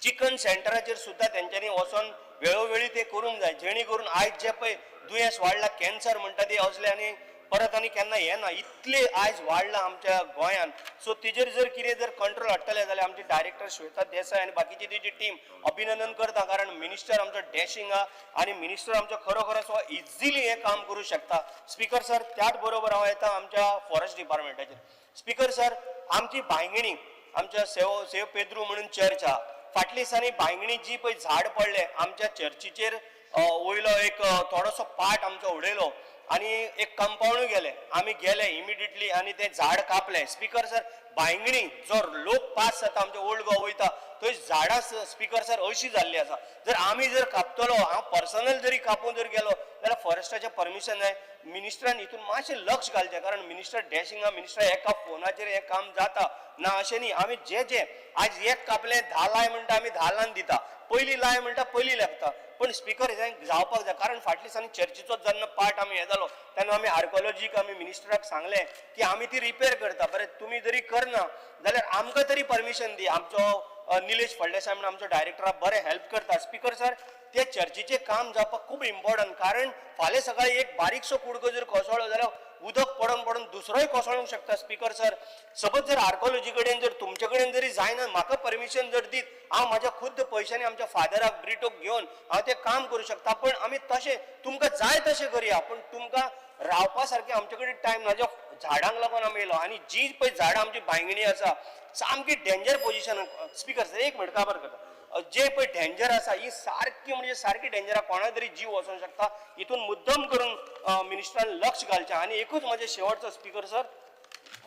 चिकन सेंटराचेर सुद्दां तेंच्यांनी वचोन वेळोवेळी ते करूंक जाय, जेणे करून आयज जे पळय दुयेंस वाडला कॅन्सर म्हणटा ते असले आनी परत आनी केन्ना येना, इतले आयज वाडला आमच्या गोंयान. सो तेजेर जर कितें जर कंट्रोल हाडटले जाल्यार आमचे डायरेक्टर श्वेता देसाय आनी बाकीची तेजी टीम अभिनंदन करता, कारण मिनिस्टर आमचो डॅशिंग आहा आनी मिनिस्टर आमचो खरोखरच हो इजिली हें काम करूं शकता. स्पीकर सर, त्याच बरोबर हांव येता आमच्या फॉरेस्ट डिपार्टमेंटाचेर. स्पीकर सर, आमची बांयगिणी आमच्या सेव पेद्रू म्हणून चर्च आहा, फाटल्या दिसांनी बांयगिणी जी पळय झाड पडलें आमच्या चर्चीचेर, वयलो एक थोडोसो पार्ट आमचो उडयलो आनी एक कंपावंडूय गेलें. आमी गेले इमिडिएटली आनी तें झाड कापलें. स्पीकर सर, बांयगणी जो लोक पास जाता आमचे ओल्ड गोवा वयता थंय झाडां स्पीकर सर अशी जाल्ली आसा. जर आमी जर कापतलो, हांव पर्सनल जरी कापून जर गेलो जाल्यार फॉरेस्टाचें परमिशन जाय. मिनिस्टरान हितून मातशें लक्ष घालचें, कारण मिनिस्टर डॅशिंग आहा. मिनिस्टर एका फोनाचेर हें काम जाता ना अशें न्ही. आमी जे जे आयज एक कापलें 10 लाय म्हणटा, आमी 10 लावन दिता, पयली लाय म्हणटा पयली लागता. पण स्पीकर हें जावपाक जाय, कारण फाटल्या दिसांनी चर्चीचो जेन्ना पार्ट आमी हें जालो तेन्ना आमी आर्कोलॉजीक आमी मिनिस्टराक सांगलें की आमी ती रिपेर करता, बरें तुमी जरी करना जाल्यार आमकां तरी परमिशन दी. आमचो निलेश फळदेसाय म्हणून आमचो डायरेक्टराक बरें हेल्प करता. स्पीकर सर, ते चर्चीचें काम जावपाक खूब इम्पॉर्टंट, कारण फाल्यां सकाळी एक बारीकसो कुडको जर कोसळ्ळो जाल्यार उदक पडोन पडोन दुसरोय कोसळूंक शकता. स्पीकर सर, सपोज जर आर्कोलॉजी कडेन जर तुमचे कडेन जरी जायना, म्हाका परमिशन जर दीत, हांव म्हाज्या खुद्द पयशांनी आमच्या फादराक ब्रिटोक घेवन हांव तें काम करूं शकता. पण आमी तशें तुमकां जाय तशें करया, पूण तुमकां रावपा सारकें आमचे कडेन टायम ना. ज्या झाडांक लागून आमी येयलो आनी जी पळय झाडां आमची बांयगणी आसा सामकी डेंजर पोजिशन. स्पीकर सर, एक मिनट काबार करता. जे पळय डेंजर आसा ही सारकी म्हणजे सारकी डेंजर आसा, कोणा तरी जीव वचोंक शकता. हितून मुद्दम करून मिनिस्टरान लक्ष घालचें. आनी एकूच म्हजें शेवटचो स्पीकर सर,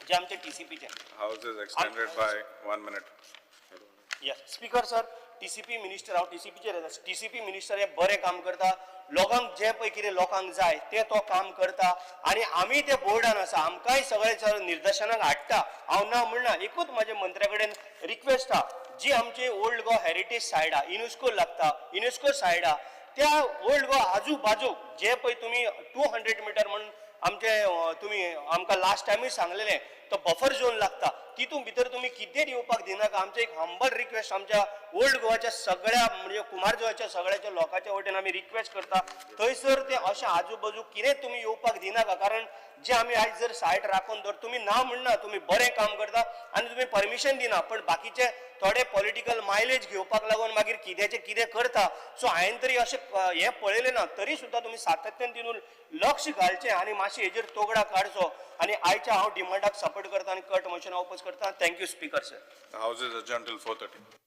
जे आमचे टीसीपीचे House is extended by 1 minute. Yes speaker sir, TCP minister, हांव टीसीपीचेर येता. टीसीपी मिनिस्टर हे बरें काम करता, लोकांक जें पळय कितें लोकांक जाय तें तो काम करता आनी आमी ते बोर्डान आसा, आमकांय सगळें निर्दशनाक हाडटा. हांव ना म्हणना, एकूच म्हाजे मंत्र्या कडेन रिक्वेस्ट आहा, जी आमची ओल्ड गोवा हेरिटेज सायड आहा, युनेस्को लागता, युनेस्को सायड आहा, त्या ओल्ड गोवा आजू बाजूक जे पळय तुमी 200 मिटर म्हणून आमचे तुमी आमकां लास्ट टायमूय सांगलेलें, तो बफर झोन लागता, तितून भितर तुमी कितें येवपाक दिनाका. आमचें एक हंबल रिक्वेस्ट आमच्या ओल्ड गोवाच्या सगळ्या म्हणजे कुमारजुंव्याच्या सगळ्याच्या लोकांच्या वटेन आमी रिक्वेस्ट करता, थंयसर ते अशें आजू बाजू कितें तुमी येवपाक दिनाका. कारण जे आमी आयज जर सायट राखून दवर, तुमी ना म्हणना, तुमी बरें काम करता आनी तुमी परमिशन दिना, पण बाकीचे थोडे पॉलिटिकल मायलेज घेवपाक लागून मागीर कित्याचें कितें करता. सो हांवें तरी अशें हें पळयलें ना, तरी सुद्दां तुमी सातत्यान तितून लक्ष घालचें आनी मातशें हेजेर तोगडा काडचो. आनी आयच्या हांव डिमांडाक सपोर्ट करता आनी कट मोशन ओपोज करता. Thank you speaker sir. The House is adjourned till 4:30.